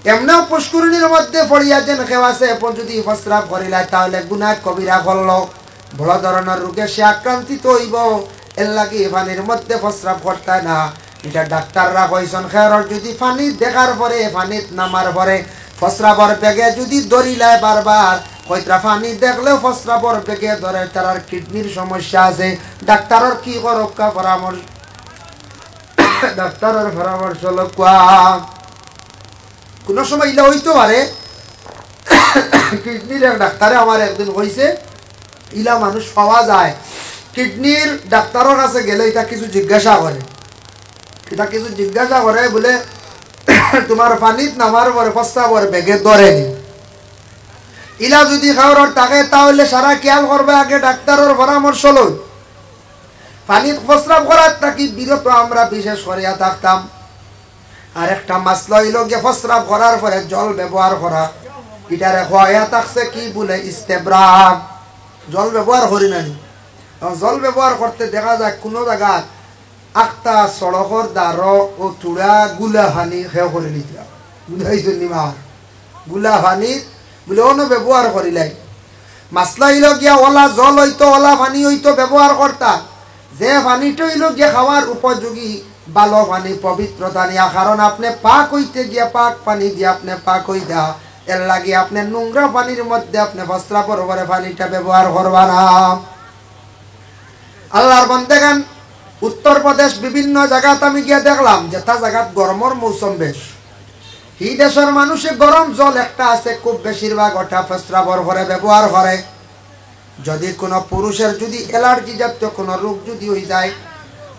এমনেও পুষ্করিণীর মধ্যে পড়িয়া যেন কেউ আছে, এপন যুদি প্রস্রাব করিলায়, তাহলে গুনাহ কবিরা করলো, বড় ধরনর রোগে সে আক্রান্তিত অইবো। এর লাগি পানির মধ্যে প্রস্রাব করতায় না। ইটা ডাক্তাররা কইছইন, কেউরর যুদি পানি দেখার পরে, পানিত নামার পরে প্রস্রাবর বেগে যুদি ধরিলায় বারবার, কইতরা পানি দেখলেও প্রস্রাবর বেগে ধরে, তারার কিডনির সমস্যা আছে। ডাক্তারর কি করউক্কা পরামর্শ, ডাক্তারর পরামর্শ লউক্কা। কুনু সময় ইলা অইতো পারে। কিডনির এক ডাক্তারে আমারে একদিন কইছে, ইলা মানুষ পাওয়া যায়। কিডনির ডাক্তারর কাছে গেলে ইতা কিছু জিজ্ঞাসা করে, ইতা কিছু জিজ্ঞাসা করে বুলে, "তুমার পানিত নামার পরে প্রস্রাবর বেগে ধরে নি?" ইলা যুদি কেউরর থাকে, তাহলে সারা খেয়াল করবা, আগে ডাক্তারর পরামর্শ লও। পানিত প্রস্রাব করার থাকি বিরত আমরা বিশেষ করিয়া থাকতাম। আর একটা মাসলা অইলো গিয়া প্রস্রাব করার পরে জল ব্যবহার করা, ইটারে কওয়া থাকছে কি বুলে ইস্তেব্রা। জল ব্যবহার করি না নি? অখন জল ব্যবহার করতে দেখা যায় কুনু জাগাত আখতা সড়কর ধারো অউ থুড়া গুলা পানি কেউ করি নিতা, বুঝাইছইন নি মা? গুলা পানি বুলে অনো ব্যবহার করিলাই। মাসলা অইলো গিয়া অলা জল অইতো, অলা পানি অইতো ব্যবহার করতা, যে পানিটা অইলো গিয়া খাওয়ার উপযোগী, ভালো পানি, পবিত্রতা নিয়া, কারণ আপনে পাক অইতে গিয়া পাক পানি দিয়া আপনে পাক অইতা, এর লাগি আপনে নোংরা পানির মধ্যে আপনে প্রস্রাবর পরে পানিটা ব্যবহার করবা না। আল্লার বন্দেগান, উত্তর প্রদেশ বিভিন্ন জাগাত আমি গিয়া দেখলাম, যেতা জাগাত গরমর মৌসুম বেশ, হি দেশর মানুষে গরম জল একটা আছে, খুব বেশিরভাগ অটা প্রস্রাবর পরে ব্যবহার করে। যুদি কুনু পুরুষর যুদি অ্যালার্জি জাতীয় কুনু রোগ যুদি অইযায়,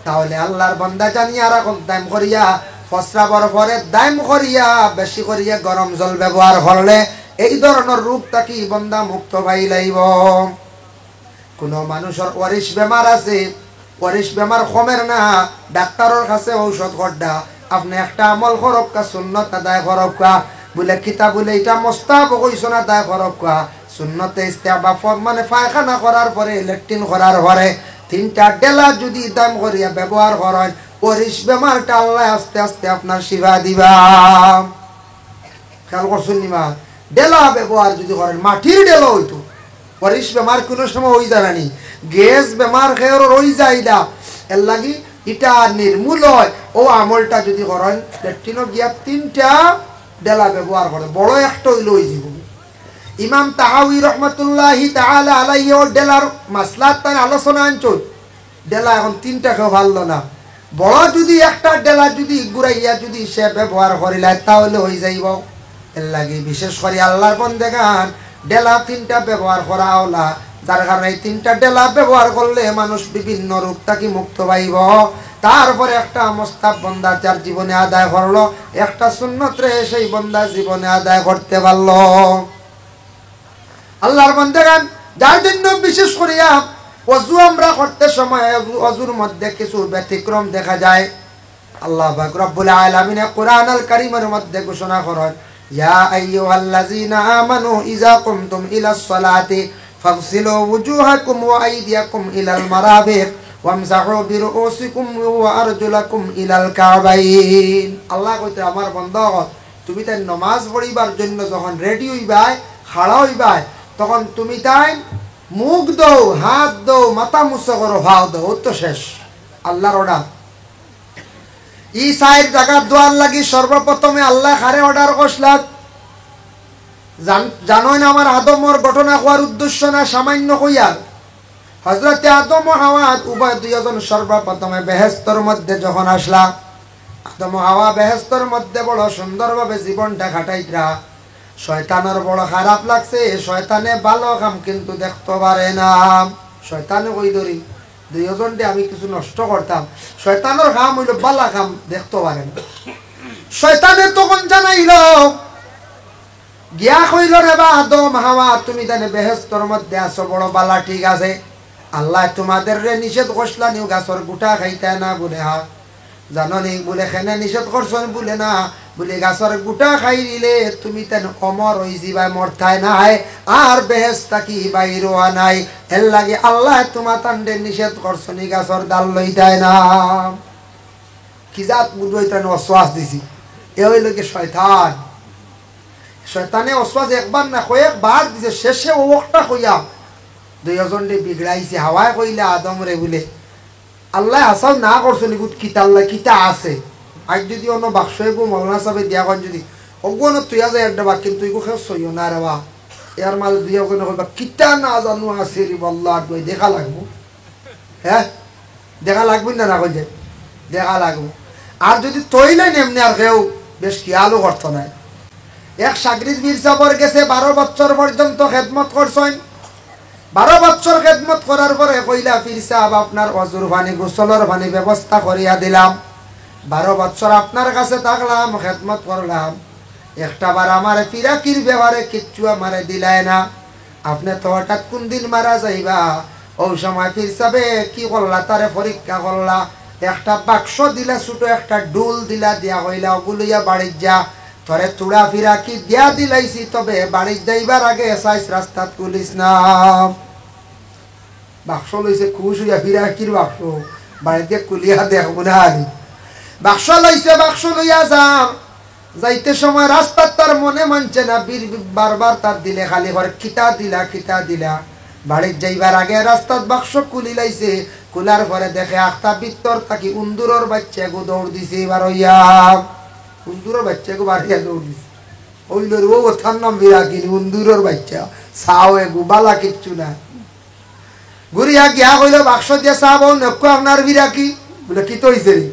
তাহলে আল্লার বন্দা জানিয়া রাখউক, দাইম করিয়া প্রস্রাবর পরে দাইম করিয়া বেশি করিয়া গরম জল ব্যবহার করলে এই ধরনর রোগ থাকি বন্দা মুক্ত পাইলাইবো। কুনু মানুষর ওয়ারিশ বেমার আছে, ওয়ারিশ বেমার কমের না, ডাক্তারর কাছে ঔষধ করডা, আপনে একটা আমল করউক্কা, সুন্নত আদায় করউক্কা। বুলে, "কিতা?" বুলে, "ইটা মোস্তাহাব কইছইন আদায় করউক্কা, সুন্নতে ইস্তেহবাব, মানে পায়খানা করার পরে, লেট্রিন করার পরে তিনটা ডেলা যুদি দাইম করিয়া ব্যবহার করইন, ওয়ারিশ বেমারটা আল্লায় আস্তে আস্তে আপনার শিফা দিবা।" খেয়াল করছইন নি মা? ডেলা ব্যবহার যুদি করইন, মাটির ডেলা অইতো, ওয়ারিশ বেমার কুনু সময় অইযায় না নি, গ্যাস বেমার কেউরর অইযায় না, এর লাগি ইটা নির্মূল অয়। অউ আমলটা যুদি করইন, লেট্রিনো গিয়া তিনটা ডেলা ব্যবহার করইন, বড় একটা অইলে অইযিবো। ইমাম তাহাউই রহমতুল্লাহি তাআলা আলাইহি অউ ডেলার মাসলাত তাইন আলোচনা আনছইন। ডেলা অখন তিনটা কেউ পারলো না, বড় যুদি একটা ডেলা যুদি ঘুরাইয়া যুদি সে ব্যবহার করিলায়, তাহলে অইযাইবো। এর লাগি বিশেষ করি আল্লার বন্দেগান, ডেলা তিনটা ব্যবহার করা আওলা, যার কারণে এই তিনটা ডেলা ব্যবহার করলে মানুষ বিভিন্ন রোগ থাকি মুক্ত পাইবো। তারপরে একটা মোস্তাহাব বন্দা যার জীবনে আদায় করলো, একটা সুন্নতরে সেই বন্দা জীবনে আদায় করতে পারলো। আল্লার বন্দেগান, যার জন্য বিশেষ করিয়া অজু আমরা করতে সময় অজু, অজুর মধ্যে কিছু ব্যতিক্রম দেখা যায়। আল্লাহ পাক রব্বুল আলামিনে কোরআন আল কারীমের মধ্যে ঘোষণা করইন, "ইয়া আইয়ুহাল্লাযীনা আমানু ইযা কুমতুম ইলাস সালাতি ফাগসিলু ওয়ুজুহাকুম ওয়া আইদিয়াকুম ইলাল মারাফিক ওয়ামসাহু বিরুউসিকুম ওয়া আরজুলাকুম ইলাল কাবাইন।" আল্লায় কইতরা, "আমার বন্দা অকল, তুমি তাইন নমাজ পড়িবার জন্য যখন রেডি অইবায়, খাড়া অইবায়, তখন তুমি তাইন মুখ ধও, হাত ধও, মাথা মুছো করো, পাও ধও, অউ তো শেষ।" আল্লার অর্ডার। ই চাইর জাগাত দোয়ার লাগি সর্বপ্রথমে আল্লায় কারে অর্ডার করছলা? জান-, জানইন আমার আদমর ঘটনা কওয়ার উদ্দেশ্য না, সামান্য কইয়ার। হজরতে আদম ও হাওয়া উভয় দুইজন সর্বপ্রথমে বেহেস্তর মধ্যে যখন আছলা, আদম ও হাওয়া বেহেস্তর মধ্যে বড় সুন্দরভাবে জীবনটা কাটাইতরা। শয়তানর বড় খারাপ লাগছে, শয়তানে ভালো কাম কিন্তু দেখতো পারে না। শয়তানে কইলো রে, দুইজনরে আমি কিছু নষ্ট করতাম, শয়তানর কাম অইলো ভালা কাম দেখতো পারে না। শয়তানে তখন জানাইলো, গিয়া কইলো, "রে বা আদম, হাওয়া, তুমি তানে বেহেস্তর মধ্যে আছো, বড় ভালা, ঠিক আছে। আল্লায় তুমাদেররে নিষেধ করছলা নি গাছর গুটা খাইতায় না?" বুলে, "হা।" জানো নি? বুলে, "কেনে নিষেধ করছইন?" বুলে, "না।" বুলে, "গাছর গুটা খাইলিলে তুমি তান অমর অইযিবায়, মরতায় নায়, আর বেহেস্ত থাকি বাইর অওয়া নায়। এরলাগি আল্লায় তুমাতানরে নিষেধ করছইন নি গাছর ডাল লইতায় না।" কি জাত বুঝবো, ইতারে ওয়াসওয়াস দিছে। এ অইলো গি শয়তান। শয়তানে ওয়াসওয়াস একবার না, কয়েকবার দিছে। শেষে অউ একটা কইয়া দুইজনরে বিগড়াইছে। হাওয়ায় কইলা আদমরে বুলে, "আল্লায় হাছাউ না করছইন নি, ইগুত কিতা আল্লায় কিতা আছে? আইজ যুদি অনো বাক্স এগু মৌলানা সাবে দিয়া কইন যুদি, অগু অনো থইয়া যাই একটা বাক্স, কিন্তু ইগু কেউ ছইও না রে বা।" এর মাঝে দুইজনে কইবা, "কিতা না জানো আছে রে বা আল্লাহ, আগুয়াই দেখা লাগবো।" হে, দেখা লাগবো না, না কইছে? দেখা লাগবো। আর যুদি থইলে নেমনে আর কেউ বেশ খিয়ালও করতো নায়। এক শাগরিদ পীর সাবর গেছে বারো বছর পর্যন্ত খেদমত করছইন। বারো বছর খেদমত করার পরে কইলা, "পীর সাব, আপনার অজুর পানি, গোসলর পানি ব্যবস্থা করিয়া দিলাম। বারো বছর আপনার কাছে থাকলাম, খেদমত করলাম। একটা বার আমারে ফিরাকির ব্যাপারে কিচ্ছু আমারে দিলায় না। আপনে তো হঠাৎ কুনদিন মারা যাইবা।" অউ সময় পীর সাবে কি করলা, তারে পরীক্ষা করলা। একটা বাক্স দিলা, ছোট একটা ডুল দিলা, দিয়া কইলা, "অগু লইয়া বাড়িত যা, তোরে থুড়া ফিরাকি দিয়া দিলাইছি, তবে বাড়িত যাইবার আগে চাইছ রাস্তাত কুলিছ না।" বাক্স লইছে, খুশ অইয়া ফিরাকির বাক্স, বাড়িত কুলিয়া দেখবো না আনি। বাক্স লইছে, বাক্স লইয়া যার। যাইতে সময় রাস্তাত তার মনে মানছে না, বীর বারবার তার দিলে খালি করে, "কিতা দিলা, কিতা দিলা?" বাড়িত যাইবার আগে রাস্তাত বাক্স কুলিলাইছে, কুলার পরে দেখে আখতা ভিতর থাকি উন্দুরর বাইচ্চা এগু দৌড় দিছে, বারইয়া। উন্দুরর বাইচ্চা এগু বারইয়া দৌড় দিছে। অইলো রে, অউ তার নাম ফিরাকি নি, উন্দুরর বাইচ্চা। চাও এগু, ভালা কিচ্ছু না। ঘুরিয়া গিয়া কইলো, "বাক্স দিয়া চাও, অউ নেউক্কা আপনার ফিরাকি।" বুলে, "কিতা অইছে রে?"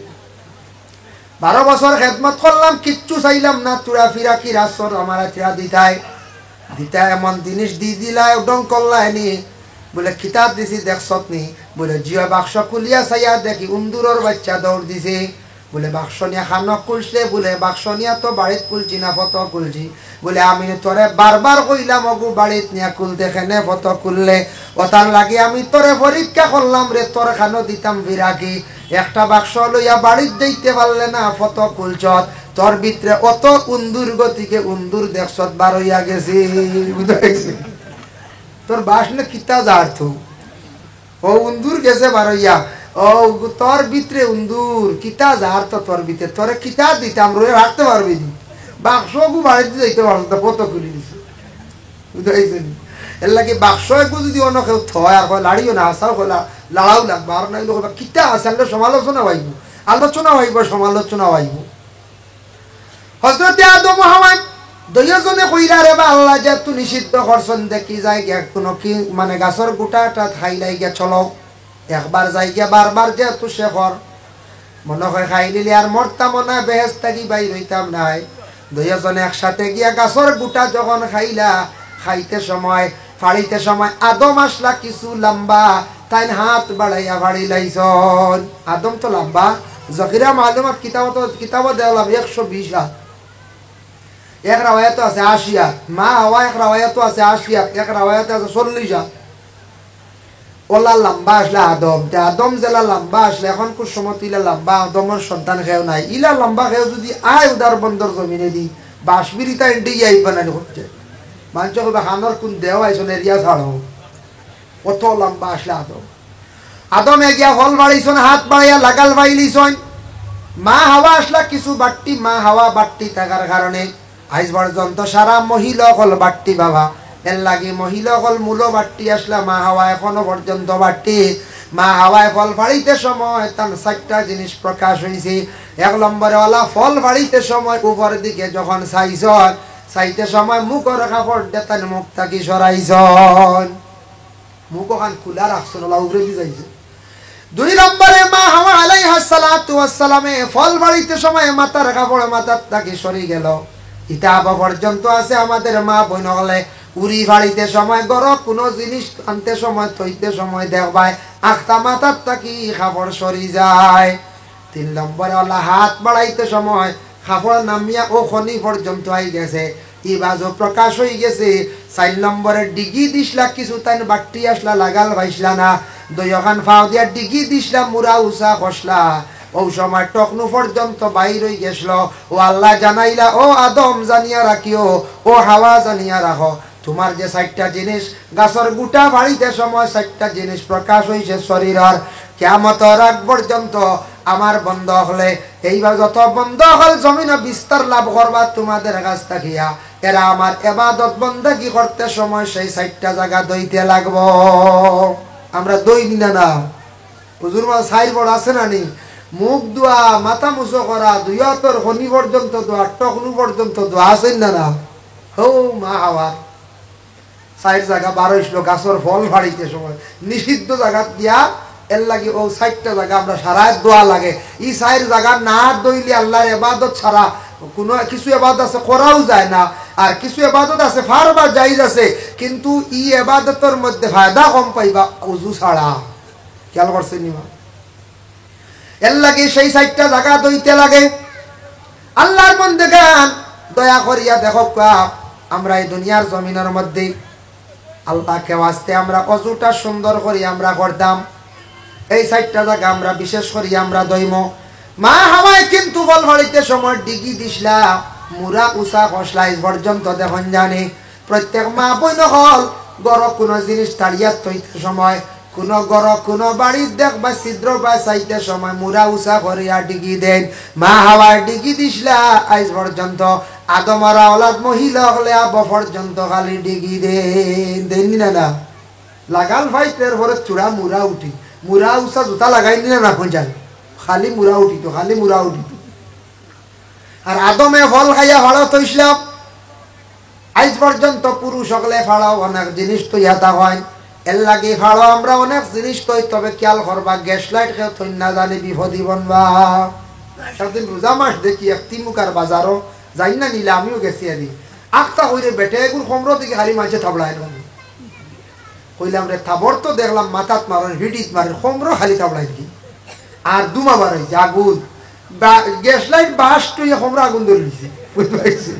"বারো বছর খেদমত করলাম, কিচ্ছু চাইলাম না, থুড়া ফিরাকি রাসর আমারে থুড়া দিতায়, দিতায় এমন জিনিস দি দিলায়, ঢং করলায় নি।" বুলে, "কিতা দিছি দেখছত নি?" বুলে, "জিও, বাক্স খুলিয়া চাইয়া দেখি উন্দুরর বাইচ্চা দৌড় দিছে।" বুলে, "বাক্স নিয়া খানো খুলছলে?" বুলে, "বাক্স নিয়া তো বাড়িত খুলছি না, ফতো খুলছি।" বুলে, "আমি তোরে বারবার কইলাম, অগু বাড়িত নিয়া খুলতে, কেনে ফতো খুললে? অতার লাগি আমি তোরে পরীক্ষা করলাম রে, তোর খানো দিতাম ফিরাকি। একটা বাক্স লইয়া বাড়িত যাইতে পারলে না, ফতো খুলছত। তোর ভিতরে অত উন্দুর গতিকে উন্দুর দেখছত বারইয়া গেছে।" বুঝা গেছে? তোর বাক্স না কিতা জারতো? অউ উন্দুর গেছে বারইয়া। অউ তোর ভিতরে উন্দুর, কিতা জারতো তোর ভিতরে? তোরে কিতা দিতাম, রয়ে রাখতে পারবি নি? বাক্স অগু বাড়িত যাইতে পারছত না, ফতো খুলি দিছে। বুঝা গেছে নি? এরলাগি বাক্স এগু যুদি অনো কেউ থয় আর কয়, "লাড়িও না, হাছাউ কইলা, লাড়াউ লাগবো।" আর নাইলে কইবা, "কিতা আছে?" আমরা সমালোচনা পাইবো, আলোচনা পাইবো, সমালোচনা পাইবো। হজরতে আদম ও হাওয়ায় দুইজনে কইলা, "রে বা আল্লাহ, যেহেতু নিষিদ্ধ করছইন, দেখি যাই গিয়া কুনু কি, মানে, গাছর গুটা এটাত খাইলাই গিয়া চলো।" একবার যাই গিয়া, বারবার যেহেতু সে কর, মনো কয় খাইলিলে আর মরতামও না, বেহেস্ত থাকি বাইর অইতাম নায়। দুইজনে একসাথে গিয়া গাছর গুটা যখন খাইলা, খাইতে সময়, ফাড়িতে সময় আদম আছলা কিছু লাম্বা, তাইন হাত বাড়াইয়া ফাড়িলাইছইন। আদম তো লাম্বা, জখিরা মালুমাত কিতাবো তো, কিতাবো দেখলাম একশো বিশ হাত। এক রাওয়ায়াতো আছে আশি হাত। মা হাওয়া এক রাওয়ায়াতো আছে আশি হাত, এক রাওয়ায়াতো আছে চল্লিশ হাত। অলা লাম্বা আছলা আদম। তে আদম যেলা লাম্বা আছলা, অখন কুন সমত ইলা লাম্বা আদমর সন্তান কেউ নাই। ইলা লাম্বা কেউ যুদি আয় উদার বন্দর জমিনেদি, বাঁশবিরিতা ইন্ডিয়া ইবা নানি করতে। মানষে কইবা, "খানোর কুন দেও আইছো না, এরিয়া ছাড়ো।" অত লাম্বা আছলা আদম। আদমে গিয়া ফল ফাড়িছইন, হাত বাড়াইয়া লাগাল ফাড়িলিছইন। মা হাওয়া আছলা কিছু বাট্টি, মা হাওয়া বাট্টি থাকার কারণে আইজ পর্যন্ত সারা মহিলা অকল বাট্টি বাবা। এরলাগি মহিলা অকল মূলো বাট্টি আছলা, মা হাওয়া অখনো পর্যন্ত বাট্টি। মা হাওয়ায় ফল ফাড়িতে সময় তান চাইরটা জিনিস প্রকাশ অইছে। এক নম্বরে অলা ফল ফাড়িতে সময় উপর দিকে যখন চাইছইন, চাইতে সময় মুখর কাপড় দেতান মুখ থাকি সরাইছইন, মুখ অখান খুলা রাখছইন, অলা উপরেদি চাইছইন। দুই নম্বরে মা হাওয়া আলাইহাস সালাতু ওয়াস সালামে ফল ফাড়িতে সময় মাথার কাপড় মাথার থাকি সরি গেল। ইতা আবো পর্যন্ত আছে আমাদের মা বইন অকলে, উড়ি ফাড়িতে সময়, ঘরো কুনু জিনিস আনতে সময়, থইতে সময় দেখবায় আখতা মাথার থাকি কাপড় সরি যায়। তিন নম্বরে অলা হাত বাড়াইতে সময় কাপড় নামিয়া অউ খনি পর্যন্ত আই গেছে, ই বাজু প্রকাশ অই গেছে। চাইর নম্বরে ডিগি দিছলা, কিছু তাইন বাট্টি আছলা, লাগাল পাইছলা না, দুইওখান পাও দিয়া ডিগি দিছলা, মুড়া উচা করছলা, অউ সময় টকনু পর্যন্ত বাইর অই গেছলো। ও আল্লায় জানাইলা, ও আদম জানিয়া রাখিও, ও হাওয়া জানিয়া রাখো, তুমার যে চাইরটা জিনিস, গাছর গুটা ফাড়িতে সময় চাইরটা জিনিস প্রকাশ অইছে শরীরর, কিয়ামতর আগ পর্যন্ত আমার বন্দা অকলে, এইবার যত বন্দা অকল জমিনো বিস্তার লাভ করবা তুমাদের কাছ থাকিয়া, এরা আমার এবাদত বন্দেগি করতে সময় সেই চাইরটা জাগা ধইতে লাগবো। আমরা ধই নি না, না? হুজুর, মা চাইর বড় আছে না নি? মুখ ধোয়া, মাথা মুছো করা, দুই আতর খনি পর্যন্ত ধোয়া, টকনু পর্যন্ত ধোয়া, আছে না, না? হো মা হাওয়ার চাইর জাগা বার অইছলো গাছর ফল ফাড়িতে সময়, নিষিদ্ধ জাগাত দিয়া, এর লাগি অউ চাইরটা জাগা আমরা সারায় ধোয়া লাগে। ই চাইর জাগা না ধইলে আল্লার এবাদত ছাড়া কুনু কিছু এবাদত আছে করাও যায় না, আর কিছু এবাদত আছে ফারবা জায়েজ আছে, কিন্তু ই এবাদতর মধ্যে ফায়দা কম পাইবা অজু ছাড়া। খিয়াল করছইন নি বা? এর লাগি সেই চাইরটা জাগা ধইতে লাগে। আল্লার বন্দেগান, দয়া করিয়া দেখউক্কা, আমরা ই দুনিয়ার জমিনর মধ্যে আল্লাকে ওয়াস্তে আমরা অজুটা সুন্দর করি আমরা করতাম। এই চাইরটা জাগা আমরা বিশেষ করি আমরা ধইমু। মা হাওয়ায় কিন্তু ফল ফাড়িতে সময় ডিগি দিছলা, মুড়া উচা করছলা, আইজ পর্যন্ত দেখইন জানি। প্রত্যেক মা বইন অকল, ঘরো কুনু জিনিস তাড়িয়া থইতে সময়, কুনু ঘরো কুনু বাড়িত দেখবা ছিদ্র বায় চাইতে সময় মুড়া উচা করিয়া ডিগি দেইন। মা হাওয়ায় ডিগি দিছলা, আইজ পর্যন্ত আদমর আওলাদ মহিলা অকলে আবো পর্যন্ত খালি ডিগি দেইন, দেইন নি না, না? লাগাল পাইতো, এর পরে চূড়া মুড়া উঠি, মুড়া উচা জুতা লাগাইন নি না, না? কইন চাইন, খালি মুড়া উঠিতো, খালি মুড়া উঠিতো। আর আদমে ফল খাইয়া ফাড়ত থইছলা। আইজ পর্যন্ত পুরুষ অকলে ফাড়ো অনেক জিনিস থইয়া থাকইন। এর লাগি ফাড়ো আমরা অনেক জিনিস থই, তবে খিয়াল করবা, গ্যাস লাইট কেউ থইন না, জানি বিপদি বনবা। একদিন রোজা মাস দেখি এক তিমুকার বাজারো, যাইন না নিলে আমিও গেছি আনি। আখতা কইরে বেটে এগুর কমরো দেখি খালি মাঝে থাবড়ায় না। কইলাম, রে, থাবড় তো দেখলাম মাথাত মারইন, হিডিত মারইন, কমরো খালি থাবড়ায় কি? আর ধুমা বার অইছে, আগুন। বা-, গ্যাস লাইট বাস্ট অইয়া কমরো আগুন ধরি দিছে। বুঝতে পারছি?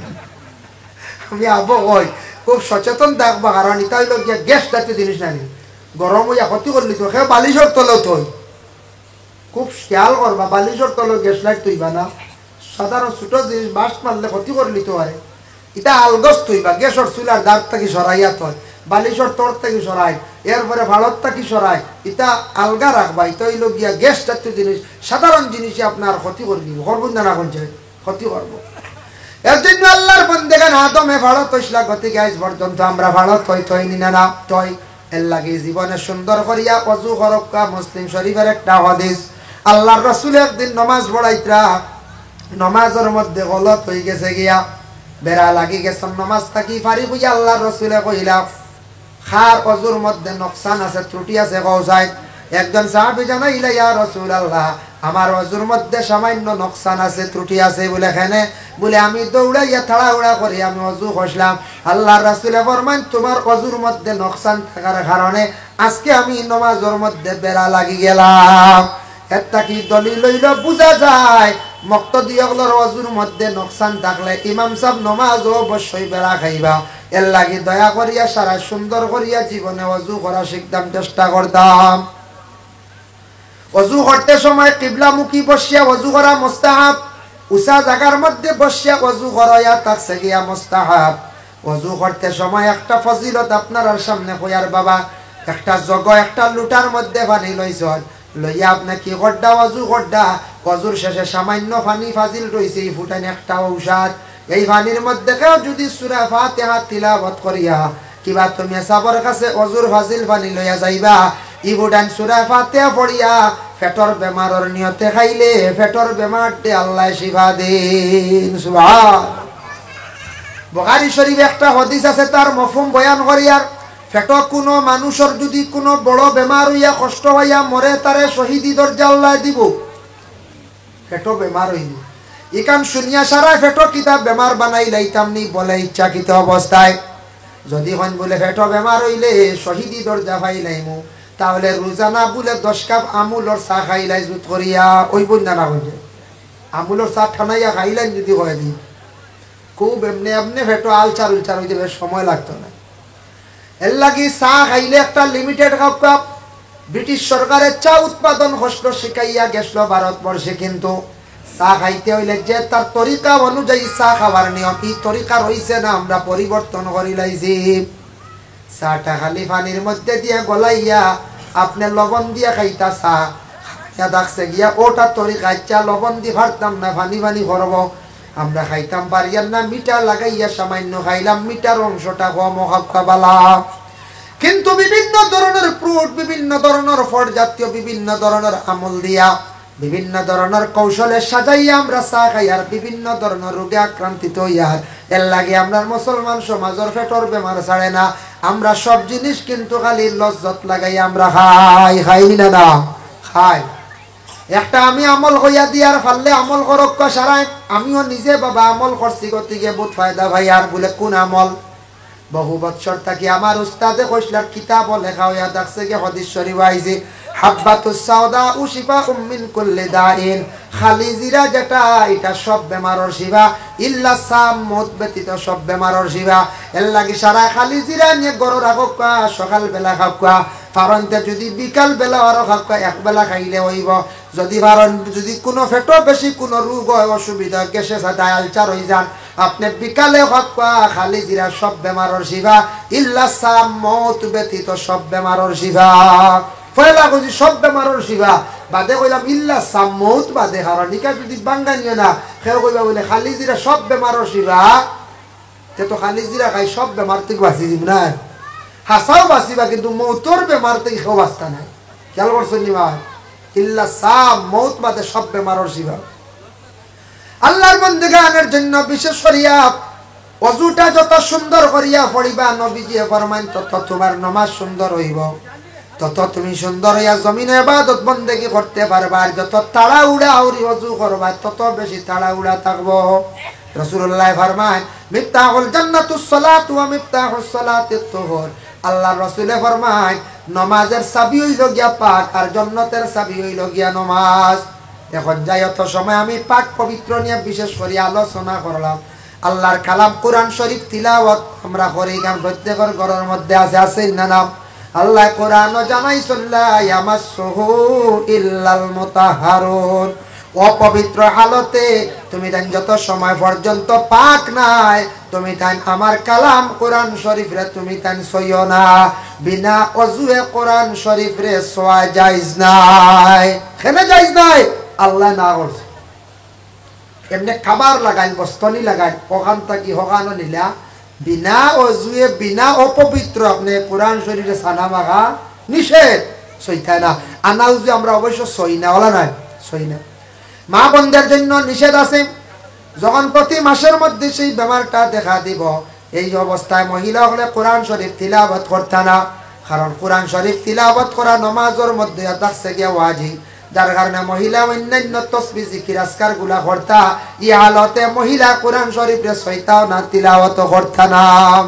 আমি আবো কই, খুব সচেতন থাকবা, কারণ ইটা অইলো গিয়া গ্যাস জাতীয় জিনিস নানি। গরম অইয়া ক্ষতি করিলিতো, কেউ বালিশর তলেও থই। খুব খিয়াল করবা, বালিশর তলেও গ্যাস লাইট থইবা না। সাধারণ ছোট জিনিস বাস্ট মারলে ক্ষতি করিলিতো পারে। ইটা আলগোছ থইবা, গ্যাসর চুলার ধার থাকি সরাইয়া থই, বালিশর তর থাকি সরাই, এর পরে ফাড়ত থাকি সরাই, ইটা আলগা রাখবা। ইটা অইলো গিয়া গ্যাস জাতীয় জিনিস, সাধারণ জিনিসে আপনার ক্ষতি করিলিবো, করবো না, না কইন চাইন? ক্ষতি করবো। এর জন্য আল্লার বন্দেগান আদমে ফাড়ত থইছলা, গতিকে আইজ পর্যন্ত আমরা ফাড়ত থই, থই নি না, না থই। এর লাগি জীবনে সুন্দর করিয়া অজু করউক্কা, মুসলিম শরীফর একটা হাদিস। আল্লার রসুলে একদিন নমাজ পড়াইতরা, নমাজর মধ্যে গলত অই গেছে গিয়া, বেড়া লাগি গেছে, নমাজ থাকি ফারিগ অইয়া আল্লার রসুলে কইলা, কার অজুর মধ্যে নোকসান আছে, ত্রুটি আছে, কও চাইন। একজন সাহাবী জানাইলা, ইয়া রাসূলুল্লাহ, আমার অজুর মধ্যে সামান্য নোকসান আছে, ত্রুটি আছে। বুলে, কেনে? বুলে, আমি দৌড়াইয়া তাড়াহুড়া করি আমি অজু করছলাম। আল্লার রাসূলে ফরমাইন, তুমার অজুর মধ্যে নোকসান থাকার কারণে আজকে আমি নমাজর মধ্যে বেড়া লাগি গেলাম। এর থাকি দলিল অইলো বুঝা যায়, মুক্তাদি অকলর অজুর মধ্যে নোকসান থাকলে ইমাম সাব নমাজো অবশ্যই বেড়া খাইবা। এর লাগি দয়া করিয়া সারা সুন্দর করিয়া জীবনে অজু করা শিখতাম, চেষ্টা করতাম। অজু করতে সময় কিবলামুখী বসিয়া অজু করা মুস্তাহাব। উচা জাগার মধ্যে বসিয়া অজু করা ইয়া থাকছে গিয়া মুস্তাহাব। অজু করতে সময় একটা ফজিলত আপনারার সামনে কইয়ার বাবা, একটা জগ, একটা লুটার মধ্যে পানি লইছইন, লইয়া আপনে কি করডা, অজু করডা, অজুর শেষে সামান্য পানি ফাজিল রইছে, ই ফুটাইন একটা ঔষধ। এই পানির মধ্যে কেউ যুদি সূরা ফাতিহা তিলাওয়াত করিয়া কিবা তুমি সাবর কাছে অজুর ফাজিল পানি লইয়া যাইবা, ই ফুটাইন সূরা ফাতিহা পড়িয়া পেটর বেমারর নিয়তে খাইলে পেটর বেমারতে আল্লায় শিফা দেইন। সুবহান। বুখারী শরীফ একটা হাদিস আছে, তার মফহুম বয়ান করিয়ার, পেটো কুনু মানুষর যুদি কুনু বড় বেমার অইয়া কষ্ট পাইয়া মরে, তারে শহীদি দরজা আল্লায় দিবো। পেটো বেমার অইলে ইখান শুনিয়া সারায় পেটো কিতা বেমার বানাইলাইতাম নি বলে ইচ্ছাকৃত অবস্থায়। যুদি কইন বুলে পেটো বেমার অইলে শহীদি দরজা পাইলাইমু, তাহলে রোজানা বুলে দশ কাপ আমুলর চা খাইলাই জুত করিয়া, অইবো না, না অইবো? আমুলর চা ঠানাইয়া খাইলাইন যুদি কয় দি, খুব এমনে এমনে পেটো আলচার উলচার অইতে বেশ সময় লাগতো না। এরলাগি চা খাইলে একটা limited খাউক্কা। ব্রিটিশ সরকারে চা উৎপাদন কষ্ট শিখাইয়া গেছলো ভারতবর্ষে, কিন্তু চা খাইতে অইলে যে তার তরিকা অনুযায়ী চা খাওয়ার নিয়ম, ই তরিকা রইছে না, আমরা পরিবর্তন করিলাইছি। চাটা খালি পানির মধ্যে দিয়া গলাইয়া আপনে লবণ দিয়া খাইতা চা। খাইয়া দেখছে গিয়া ওটা তরিকা, আচ্ছা, লবণ দি পারতাম না, পানি পানি করবো। আমরা খাইতাম পারিয়ার না, মিঠা লাগাইয়া সামান্য খাইলাম, মিঠার অংশটা কম অউক বালা। কিন্তু বিভিন্ন ধরনর fruit, বিভিন্ন ধরনর ফল জাতীয়, বিভিন্ন ধরনর আমুল দিয়া, বিভিন্ন ধরনর কৌশলে সাজাইয়া আমরা চা খাই, আর বিভিন্ন ধরনর রোগে আক্রান্তিত অইয়ার। এরলাগি আমরার মুসলমান সমাজর পেটর বেমার ছাড়ে না। আমরা সব জিনিস কিন্তু খালি লজ্জত লাগাইয়া আমরা খাই, খাই নি না? না, খাই। একটা আমি আমল কইয়া দিয়ার, পারলে আমল করউক্কা সারায়। আমিও নিজে বাবা আমল করছি, গতিকে বউত ফায়দা পাইয়ার। বুলে কুন আমল? বহু বৎসর থাকি আমার উস্তাদে কইছলার, কিতাবো লেখা অইয়া দেখছে গি, হাদিস শরীফ আইছে, হাব্বাতুস সাওদাউ শিফাউম মিন কুল্লি দাইন। খালি জিরা যেটা, ইটা সব বেমারর শিফা, ইল্লা সাম মউত ব্যতীত সব বেমারর শিফা। এরলাগি সারায় খালি জিরা নিয়া ঘরো রাখউক্কা, সকাল বেলা খাউক্কা, পারইন তে যুদি বিকাল বেলা আরো খাউক্কা, এক বেলা খাইলে অইবো। যুদি পারইন, যুদি কুনু পেটো বেশি কুনু রোগ অয়, অসুবিধা, গ্যাসে সাদায় আলচার অইযান, আপনে বিকালে খাউক্কা, খালি জিরা সব বেমারর শিফা, ইল্লা সাম মউত ব্যতীত সব বেমারর শিফা। পয়লা কইছি সব বেমারর শিফা, বাদে কইলাম ইল্লা সাম মউত বাদে, কারণ ইখান যুদি ভাঙ্গাইন না, কেউ কইবা বুলে খালি জিরা সব বেমারর শিফা। তে তো খালি জিরা খাই সব বেমার থাকি বাঁচি যিমু না? হাছাউ বাঁচিবা, কিন্তু মউতর বেমার থাকি কেউ বাঁচতা নায়। খেয়াল করছইন নি ভাই? ইল্লা সাম মউত বাদে সব বেমারর শিফা। আল্লার বন্দেগানর জন্য বিশেষ করিয়া অজুটা যত সুন্দর করিয়া পড়িবা, নবীজিয়ে ফরমাইন, তত তুমার নমাজ সুন্দর অইবো, তত তুমি সুন্দর অইয়া জমিনো ইবাদত বন্দেগি করতে পারবা। আর যত তাড়াহুড়া আউরি অজু করবা, তত বেশি তাড়াহুড়া থাকবো। রাসুলুল্লায় ফরমাইন, "মিফতাহুল জান্নাতুস সালাতু ওয়া মিফতাহুস সালাতিত তুহুর।" আল্লার রাসুলে ফরমাইন, নমাজর চাবি অইলো গিয়া পাক, আর জন্নতর চাবি অইলো গিয়া নমাজ। এখন যাই, অত সময় আমি পাক পবিত্র নিয়া বিশেষ করি আলোচনা করলাম। আল্লার কালাম কুরআন শরীফ তিলাওয়াত আমরা করি, ইখান প্রত্যেকর ঘরর মধ্যে আছে, আছে না না? আল্লায় কুরআনো জানাইছইন, "লা ইয়ামাসসুহু ইল্লাল মুতাহহারুন।" অপবিত্র হালতে তুমি তাইন যত সময় পর্যন্ত পাক নায়, তুমি তাইন আমার কালাম কুরআন শরীফরে তুমি তাইন ছইও না। বিনা অজুয়ে কুরআন শরীফরে ছোয়া জায়েজ নায়। কেনে জায়েজ নায়? আল্লায় না করছে। এমনে কাবার লাগাইল, বস্তনি লাগাইল, অখান থাকি হখানো নিলা, বিনা অজুয়ে, বিনা অপবিত্র আপনে কুরআন শরীফরে ছানা মাখা নিষেধ। ছইতা না। আনা অজু আমরা অবশ্য ছই না, অলা নায়, ছই না। মা বোনদের জন্য নিষেধ আছে, যখন প্রতি মাসের মধ্যে সেই বেমারটা দেখা দিবো, এই অবস্থায় মহিলা অকলে কুরআন শরীফ তিলাওয়াত করতা না, কারণ কুরআন শরীফ তিলাওয়াত করা নমাজর মধ্যে থাকছে গিয়া ওয়াজিব, যার কারণে মহিলা অন্যান্য তসবি, জিকির, আজকারগুলা করতা, ই হালতে মহিলা কুরআন শরীফরে ছইতাও না, তিলাওয়াতও করতা না।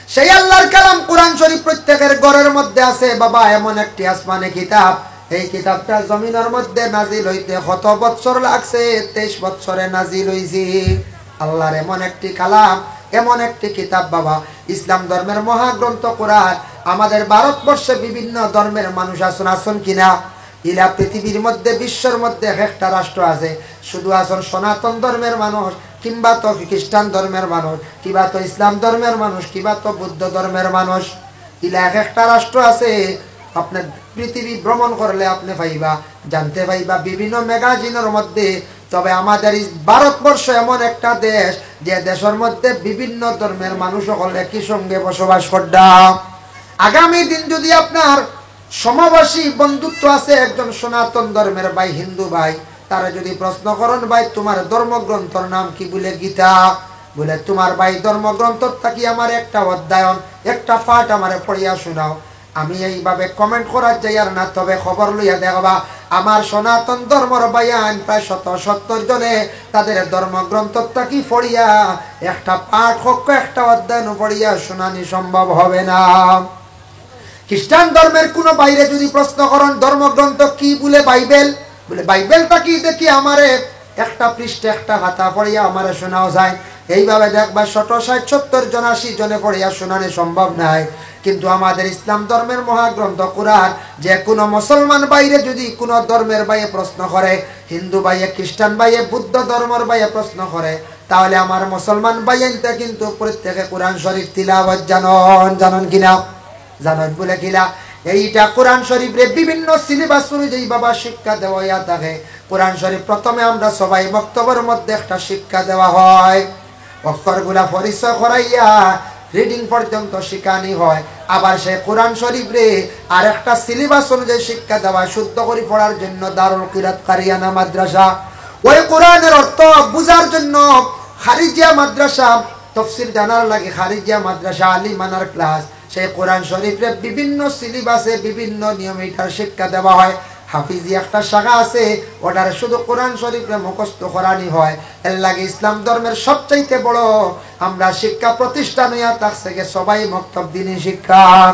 সেই আল্লার কালাম কুরআন শরীফ প্রত্যেকের ঘরর মধ্যে আছে। বাবা, এমন একটি আসমানি কিতাব, এই কিতাবটা জমিনর মধ্যে নাজিল অইতে কত বৎসর লাগছে? তেইশ বৎসরে নাজিল অইছে। আল্লার এমন একটি কালাম, এমন একটি কিতাব বাবা, ইসলাম ধর্মের মহাগ্রন্থ কুরআন। আমাদের ভারতবর্ষে বিভিন্ন ধর্মের মানুষ আছইন, আছইন কি না? ইলা পৃথিবীর মধ্যে, বিশ্বর মধ্যে এক একটা রাষ্ট্র আছে, শুধু আছইন সনাতন ধর্মের মানুষ, কিংবা তো খ্রিস্টান ধর্মের মানুষ, কিবা তো ইসলাম ধর্মের মানুষ, কিবা তো বুদ্ধ ধর্মের মানুষ। ইলা এক একটা রাষ্ট্র আছে, আপনে পৃথিবী ভ্রমণ করলে আপনে পাইবা, জানতে পাইবা বিভিন্ন ম্যাগাজিনর মধ্যে। তবে আমাদের এই ভারতবর্ষ এমন একটা দেশ, যে দেশর মধ্যে বিভিন্ন ধর্মের মানুষ অকল একই সঙ্গে বসবাস কররা। আগামী দিন যুদি আপনার সমবয়সী বন্ধুত্ব আছে, একজন সনাতন ধর্মের ভাই, হিন্দু ভাই, তারে যদি প্রশ্ন করইন, "ভাই, তুমার ধর্মগ্রন্থর নাম কি?" বুলে, "গীতা।" বুলে, "তুমার ভাই ধর্মগ্রন্থর থাকি আমারে একটা অধ্যায়ন, একটা পাঠ আমারে পড়িয়া শুনাও।" আমি এইভাবে comment করাত যাইয়ার না, তবে খবর লইয়া দেখবা, আমার সনাতন ধর্মর ভাইয়াইন প্রায় শত সত্তর জনে তাদের ধর্মগ্রন্থর থাকি পড়িয়া একটা পাঠ হোক, একটা অধ্যায়ন পড়িয়া শুনানি সম্ভব হবে না। খ্রিস্টান ধর্মের কুনু ভাইরে যদি প্রশ্ন করইন, "ধর্মগ্রন্থ কি?" বুলে, "বাইবেল।" বুলে, "বাইবেল থাকি দেখি আমারে একটা পৃষ্ঠা, একটা পাতা পড়িয়া আমারে শুনাও যায়।" এইভাবে দেখবা, শত ষাইট সত্তর জন, আশি জনে পড়িয়া শুনানি সম্ভব নায়। কিন্তু আমাদের ইসলাম ধর্মের মহাগ্রন্থ কোরআন, যে কুনু মুসলমান ভাইরে যদি কুনু ধর্মের ভাইয়ে প্রশ্ন করে, হিন্দু ভাইয়ে, খ্রিস্টান ভাইয়ে, বুদ্ধ ধর্মর ভাইয়ে প্রশ্ন করে, তাহলে আমার মুসলমান ভাইয়াইন্তে কিন্তু প্রত্যেকে কোরআন শরীফ তিলাওয়াত জানইন, জানইন কিনা? জানইন বুলে কিলা? এইটা কোরআন শরীফরে বিভিন্ন syllabus অনুযায়ী বাবা শিক্ষা দেওয়া হইয়া থাকে। কোরআন শরীফ প্রথমে আমরা সবাই মক্তবর মধ্যে একটা শিক্ষা দেওয়া হয়, অক্ষরগুলা পরিচয় করাইয়া reading পর্যন্ত শিখানি হয়। আবার সেই কোরআন শরীফরে আর একটা syllabus অনুযায়ী শিক্ষা দেওয়া হয়, শুদ্ধ করি পড়ার জন্য দারুল কিরাত কারিয়ানা মাদ্রাসা। ওই কোরআনের অর্থ বুঝার জন্য খারিজিয়া মাদ্রাসা, তফসির জানার লাগি খারিজিয়া মাদ্রাসা, আলিমানার class, সেই কোরআন শরীফরে বিভিন্ন syllabus-এ বিভিন্ন নিয়মে ইটার শিক্ষা দেওয়া হয়। হাফিজি একটা শাখা আছে, ওটার শুধু কোরআন শরীফরে মুখস্থ করানি হয়। এর লাগি ইসলাম ধর্মের সবচাইতে বড় আমরা শিক্ষা প্রতিষ্ঠান হইয়া থাকছে গিয়া সবাই মক্তব দিনী শিক্ষা।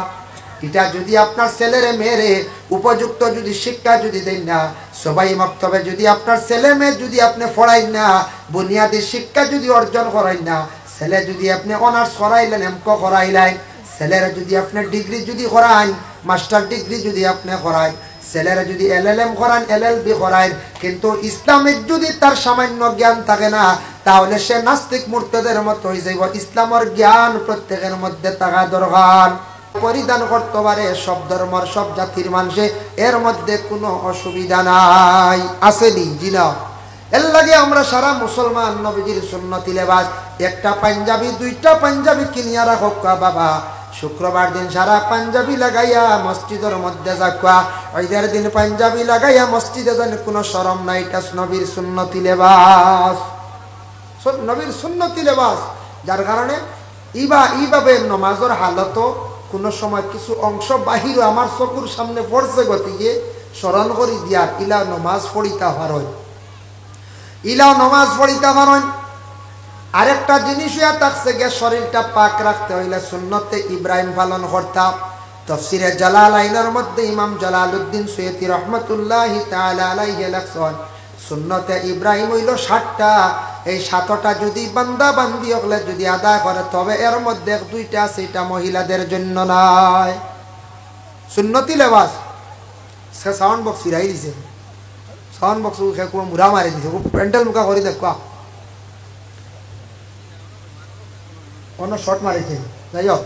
এটা যদি আপনার ছেলেরে মেয়েরে উপযুক্ত যদি শিক্ষা যদি দেন না, সবাই মক্তবে যদি আপনার ছেলে মেয়ে যদি আপনি পড়াইন না, বুনিয়াদী শিক্ষা যদি অর্জন করাইন না, ছেলে যদি আপনি honours করাইলেন, এমকো করাইলেন, ছেলেরে যদি আপনি degree যদি করাইন, master degree যদি আপনি করাইন, ছেলেরে যদি এলএলএম করাইন, এলএলবি করাইন, কিন্তু ইসলামিক যদি তার সামান্য জ্ঞান থাকে না, তাহলে সে নাস্তিক মুর্তাদের মতো হয়ে যাইব। ইসলামর জ্ঞান প্রত্যেকের মধ্যে থাকা দরকার। পরিধান করতে পারে সব ধর্মর, সব জাতির মানুষে, এর মধ্যে কোনো অসুবিধা নাই। আছে নি? জি না। এর লাগি আমরা সারা মুসলমান নবীজির সুন্নতি লেবাস, একটা পাঞ্জাবি, দুইটা পাঞ্জাবি কিনিয়া রাখউক্কা বাবা। শুক্রবার দিন সারা পাঞ্জাবি লাগাইয়া মসজিদর মধ্যে যাউক্কা, ঈদের দিন পাঞ্জাবি লাগাইয়া মসজিদে যান, কোনো শরম নাই, এটা নবীর সুন্নতি লেবাস। সব নবীর সুন্নতি লেবাস, যার কারণে ইবা-, ইভাবে নমাজর হালতো কোনো সময় কিছু অংশ বাহিরও আমার চকুর সামনে পড়ছে, গতিকে স্মরণ করি দিয়ার ইলা নমাজ পড়িতা পারইন, ইলা নমাজ পড়িতা পারইন। আরেকটা জিনিস হইয়া থাকছে গিয়া, শরীরটা পাক রাখতে হইলে সুন্নতে ইব্রাহিম পালন করতা। তফসিরে জালালাইনর মধ্যে ইমাম জালালউদ্দিন সুয়ুতি রহমতুল্লাহি তাআলা আলাইহি লেখছইন, সুন্নতে ইব্রাহিম হইল সাতটা। এই সাতটা যদি বান্দা বান্দি হকলে যদি আদায় করে, তবে এর মধ্যে এক দুইটা আছে, এটা মহিলাদের জন্য নাই। সুন্নতি লেবাস, সে sound box ফিরাই দিছে, sound box ও খেয়ে কোনো মুড়া মারি দিছে, ও প্যান্ডেল মুখা করি দেখবা। কোনো শর্ট মারিছে। যাই হোক,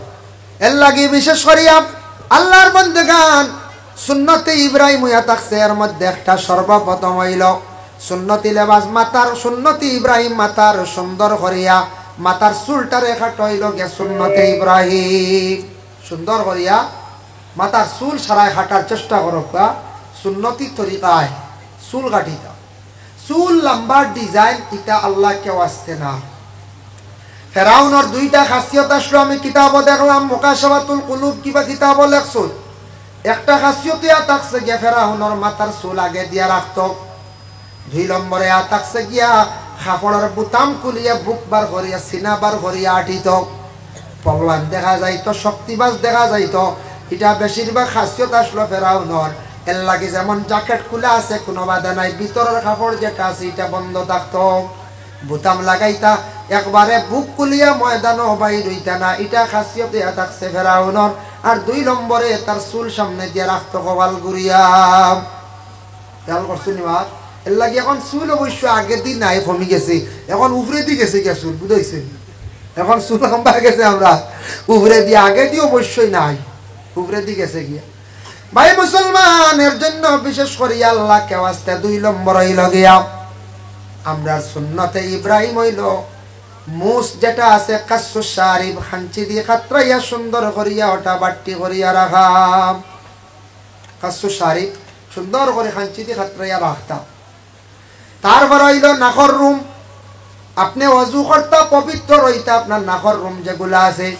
এর লাগি বিশেষ করিয়া আল্লাহর বন্দেগান সুন্নতে ইব্রাহিম হইয়া থাকছে। এর মধ্যে একটা সর্বপ্রথম হইল সুন্নতি লেবাস, মাথার সুন্নতি ইব্রাহিম, মাথার সুন্দর করিয়া মাথার চুলটারে কাটা হইল গিয়া সুন্নতে ইব্রাহিম। সুন্দর করিয়া মাথার চুল সারায় কাটার চেষ্টা করউক্কা, সুন্নতি তরিকায় চুল কাটিতা। চুল লম্বা ডিজাইন ইটা আল্লাহ কেউ আসতে না। ফেরাউনর দুইটা খাসিয়ত আসলো, আমি কিতাবও দেখলাম, মুকাশাফাতুল কুলুব কিবা কিতাবও লেখছইন। একটা খাসিয়ত ইয়া থাকছে গিয়া ফেরাউনর মাথার চুল আগে দিয়া রাখতো। দুই নম্বরে ইয়া থাকছে গিয়া কাপড়র বুতাম খুলিয়া বুক বার করিয়া, সিনা বার করিয়া আটিতো। পলওয়ান দেখা যাইতো, শক্তিবাজ দেখা যাইতো। ইটা বেশিরভাগ খাসিয়ত আসলো ফেরাউনর। এর লাগি যেমন জ্যাকেট খুলা আছে, কোনো বাধা নাই, ভিতরের কাপড় যেটা আছে, ইটা বন্ধ থাকতো। বুতাম লাগাইতা, একবারে বুক খুলিয়া ময়দানো বাইর হইতা না, ইটা খাসিয়ত ইয়া থাকছে ফেরাউনর। আর দুই নম্বরে তার চুল সামনে দিয়া রাখতো কপাল ঘুরিয়া। খেয়াল করছো নি মাত? এর লাগি এখন চুল অবশ্য আগেদি নাই, কমি গেছে, এখন উপরেদি গেছে গিয়া চুল, বুঝাইছে? এখন চুল লম্বা গেছে আমরা উপরেদি, আগেদি অবশ্যই নাই, উপরেদি গেছে গিয়া। ভাই মুসলমান, এর জন্য বিশেষ করি আল্লাহ কেউ আসতে দুই নম্বর হইল গিয়া আমরার সুন্নতে ইব্রাহিম হইল মুছ যেটা আছে, কাসসু শারিব, খাঞ্চি দি কাতরাইয়া সুন্দর করিয়া ওটা বাট্টি করিয়া রাখা। কাসু শারিফ সুন্দর করি খাঞ্চি দি খাতরাইয়া রাখতা। তারপরে অইলো নাকর রুম। আপনে অজু করতা, পবিত্র রইতা, আপনার নাকর রুম যেগুলা আছে,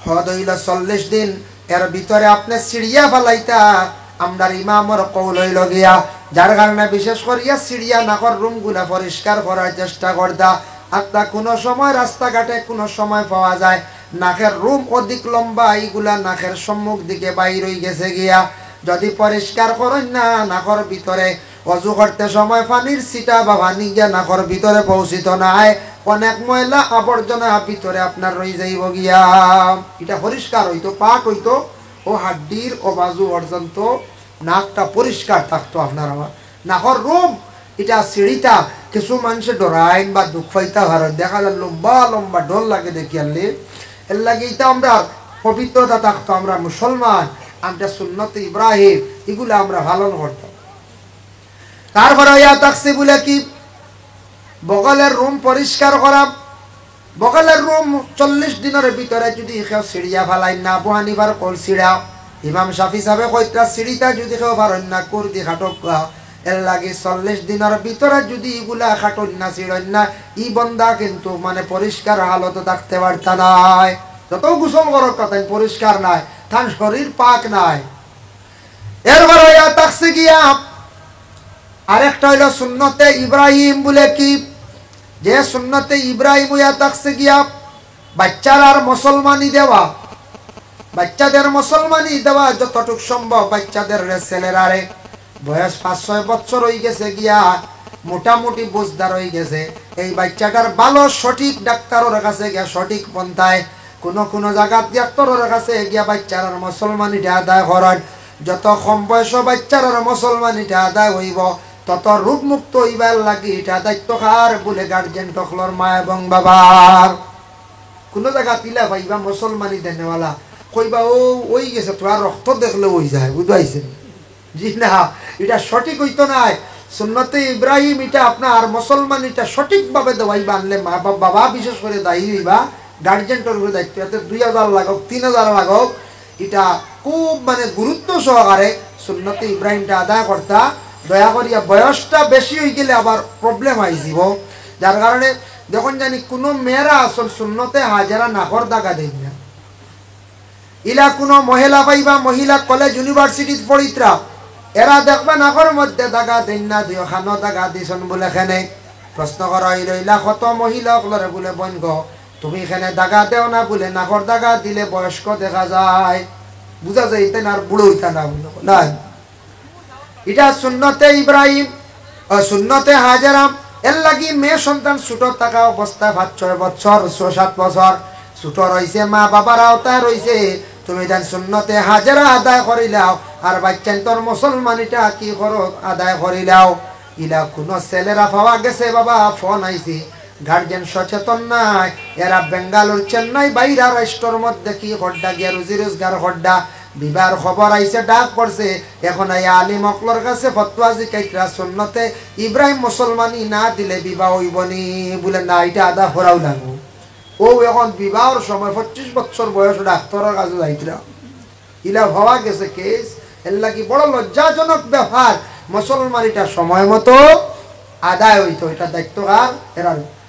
হদ অইলো চল্লিশ দিন, এর ভিতরে আপনে ছিড়িয়া ফালাইতা। আমরার ইমামর কওল অইলো গিয়া, যার কারণে বিশেষ করিয়া ছিড়িয়া নাকর রুমগুলা পরিষ্কার করার চেষ্টা করতা। আত্তা কুনু সময় রাস্তাঘাটে কুনু সময় পাওয়া যায় নাকর রুম অধিক লম্বা, ইগুলা নাকর সম্মুখ দিকে বাইর অইগেছে গিয়া, যদি পরিষ্কার করইন না নাকর ভিতরে, অজু করতে সময় পানির ছিটা বা পানি গিয়া নাকর ভিতরে পৌঁছিত নায়, অনেক ময়লা আবর্জনা ভিতরে আপনার রই যাইবো গিয়া। ইটা পরিষ্কার অইতো, পাক অইতো, অউ হাড্ডির অউ বাজু পর্যন্ত নাকটা পরিষ্কার থাকতো আপনার আমার। নাকর রুম ইটা ছিড়িতা, কিছু মানষে ডরাইন বা দুখ পাইতা পারইন, দেখা যায় লম্বা লম্বা ডর লাগে দেখিয়ারলে। এরলাগি ইটা আমরার পবিত্রতা থাকতো, আমরা মুসলমান, আমরা সুন্নতে ইব্রাহিম, ইগুলা আমরা পালন করতাম। তারপরে অইয়া থাকছে বুলে কি, বগলের রুম পরিষ্কার করা। বগলের রুম চল্লিশ দিনর ভিতরে যদি কেউ ছিড়িয়া ফালাইন না, আবু হানিফার কওল ছিড়া, ইমাম শাফি সাবে কইতরা ছিড়িতা যদি কেউ পারইন না, কুর দি কাটউক্কা। এরলাগি চল্লিশ দিনর ভিতরে যদি ইগুলা কাটইন না, ছিড়ইন না, ই বন্দা কিন্তু মানে পরিষ্কার হালতো থাকতে পারতা নায়। যত গোসল করউক্কা তাইন পরিষ্কার নায়, তান শরীর পাক নায়। এরপরে অইয়া থাকছে গিয়া আরেকটা অইলো সুন্নতে ইব্রাহিম বুলে কি, যে সুন্নতে ইব্রাহিম অইয়া থাকছে গিয়া বাইচ্চারার মুসলমানি দেওয়া, বাইচ্চাদের মুসলমানি দেওয়া যতটুক সম্ভব বাইচ্চাদেররে, ছেলেরারে। বয়স পাঁচ ছয় বছর অইগেছে গিয়া, মোটামুটি বুঝদার অইগেছে। এই বাইচ্চাটার ভালো সঠিক ডাক্তারর কাছে গিয়া সঠিক পন্থায় কুনু কুনু জাগাত ডাক্তারর কাছে গিয়া বাইচ্চারার মুসলমানিটা আদায় করইন। যত কম বয়সো বাইচ্চারার মুসলমানিটা আদায় অইবো, তত রোগমুক্ত অইবার লাগি ইটা দায়িত্ব কার বুলে গার্জিয়ান অকলর, মা এবং বাবার। কুনু জাগাত ইলা পাইবা মুসলমানি দেনেওয়ালা, কইবা, "ও, অইগেছে, তুমার রক্ত দেখলে অই যায়, বুঝাইছে।" জি না, ইটা সঠিক অইতো নায়। সুন্নতে ইব্রাহিম ইটা আপনার মুসলমানিটা সঠিকভাবে দেওয়াইবা, আনলে মা বাপ, বাবা বিশেষ করি দায়ী অইবা, গার্জিয়ানর উপরে দায়িত্ব। এতে দুই হাজার লাগউক, তিন হাজার লাগউক, ইটা খুব মানে গুরুত্ব সহকারে সুন্নতে ইব্রাহিমটা আদায় করতা। দয়া করিয়া, বয়সটা বেশি অইগেলে আবার problem আইযিবো, যার কারণে দেখইন জানি কুনু মেয়েরা আছইন সুন্নতে হাজেরা নাকর দাগা দেইন না। ইলা কুনু মহিলা পাইবা, মহিলা কলেজ ইউনিভার্সিটিত পড়িতরা, এরা দেখবা নাকর মধ্যে দাগা দেইন না, দুইও খানো দাগা দিছইন বুলে কেনে। প্রশ্ন করা অইলো, ইলা কত মহিলা অকলরে বুলে, "বইন গো, তুমি কেনে দাগা দেও না?" বুলে, "নাকর দাগা দিলে বয়স্ক দেখা যায়, বুঝা যায় ইতা না আর বুড়া অইতা না," বুলে। না, ইটা সুন্নতে ইব্রাহিম, ও, সুন্নতে হাজেরা। এরলাগি মেয়ে সন্তান ছোট থাকা অবস্থায় পাঁচ ছয় বছর, ছয় সাত বছর ছোট রইছে, মা বাবার আওতায় রইছে, তুমি তান সুন্নতে হাজেরা আদায় করিলাও, আর বাইচ্চাইন্তর মুসলমানিটা কি করো আদায় করিলাও। ইলা কুনু ছেলেরা পাওয়া গেছে বাবা, ফোন আইছে, গার্জিয়ান সচেতন নায়, এরা বেঙ্গালুর, চেন্নাই, বাইরা রাষ্ট্রর মধ্যে কি করডা গিয়া রুজি রোজগার করডা, বিবাহর খবর আইছে, ডাক পড়ছে, এখন আইয়া আলিম অকলর কাছে ফতোয়া জিকাইতরা, সুন্নতে ইব্রাহিম মুসলমানি না দিলে বিবাহ অইবো নি? বুলে, "না, ইটা আদায় করাউ লাগবো।" অউ এখন বিবাহর সময় পঁচিশ বছর বয়স ডাক্তারর কাছে যাইতরা। ইলা পাওয়া গেছে কেস, এরলাগি বড় লজ্জাজনক ব্যাপার। মুসলমানিটা সময় মতো আদায় অইতো, ইটা দায়িত্ব কার? এরার।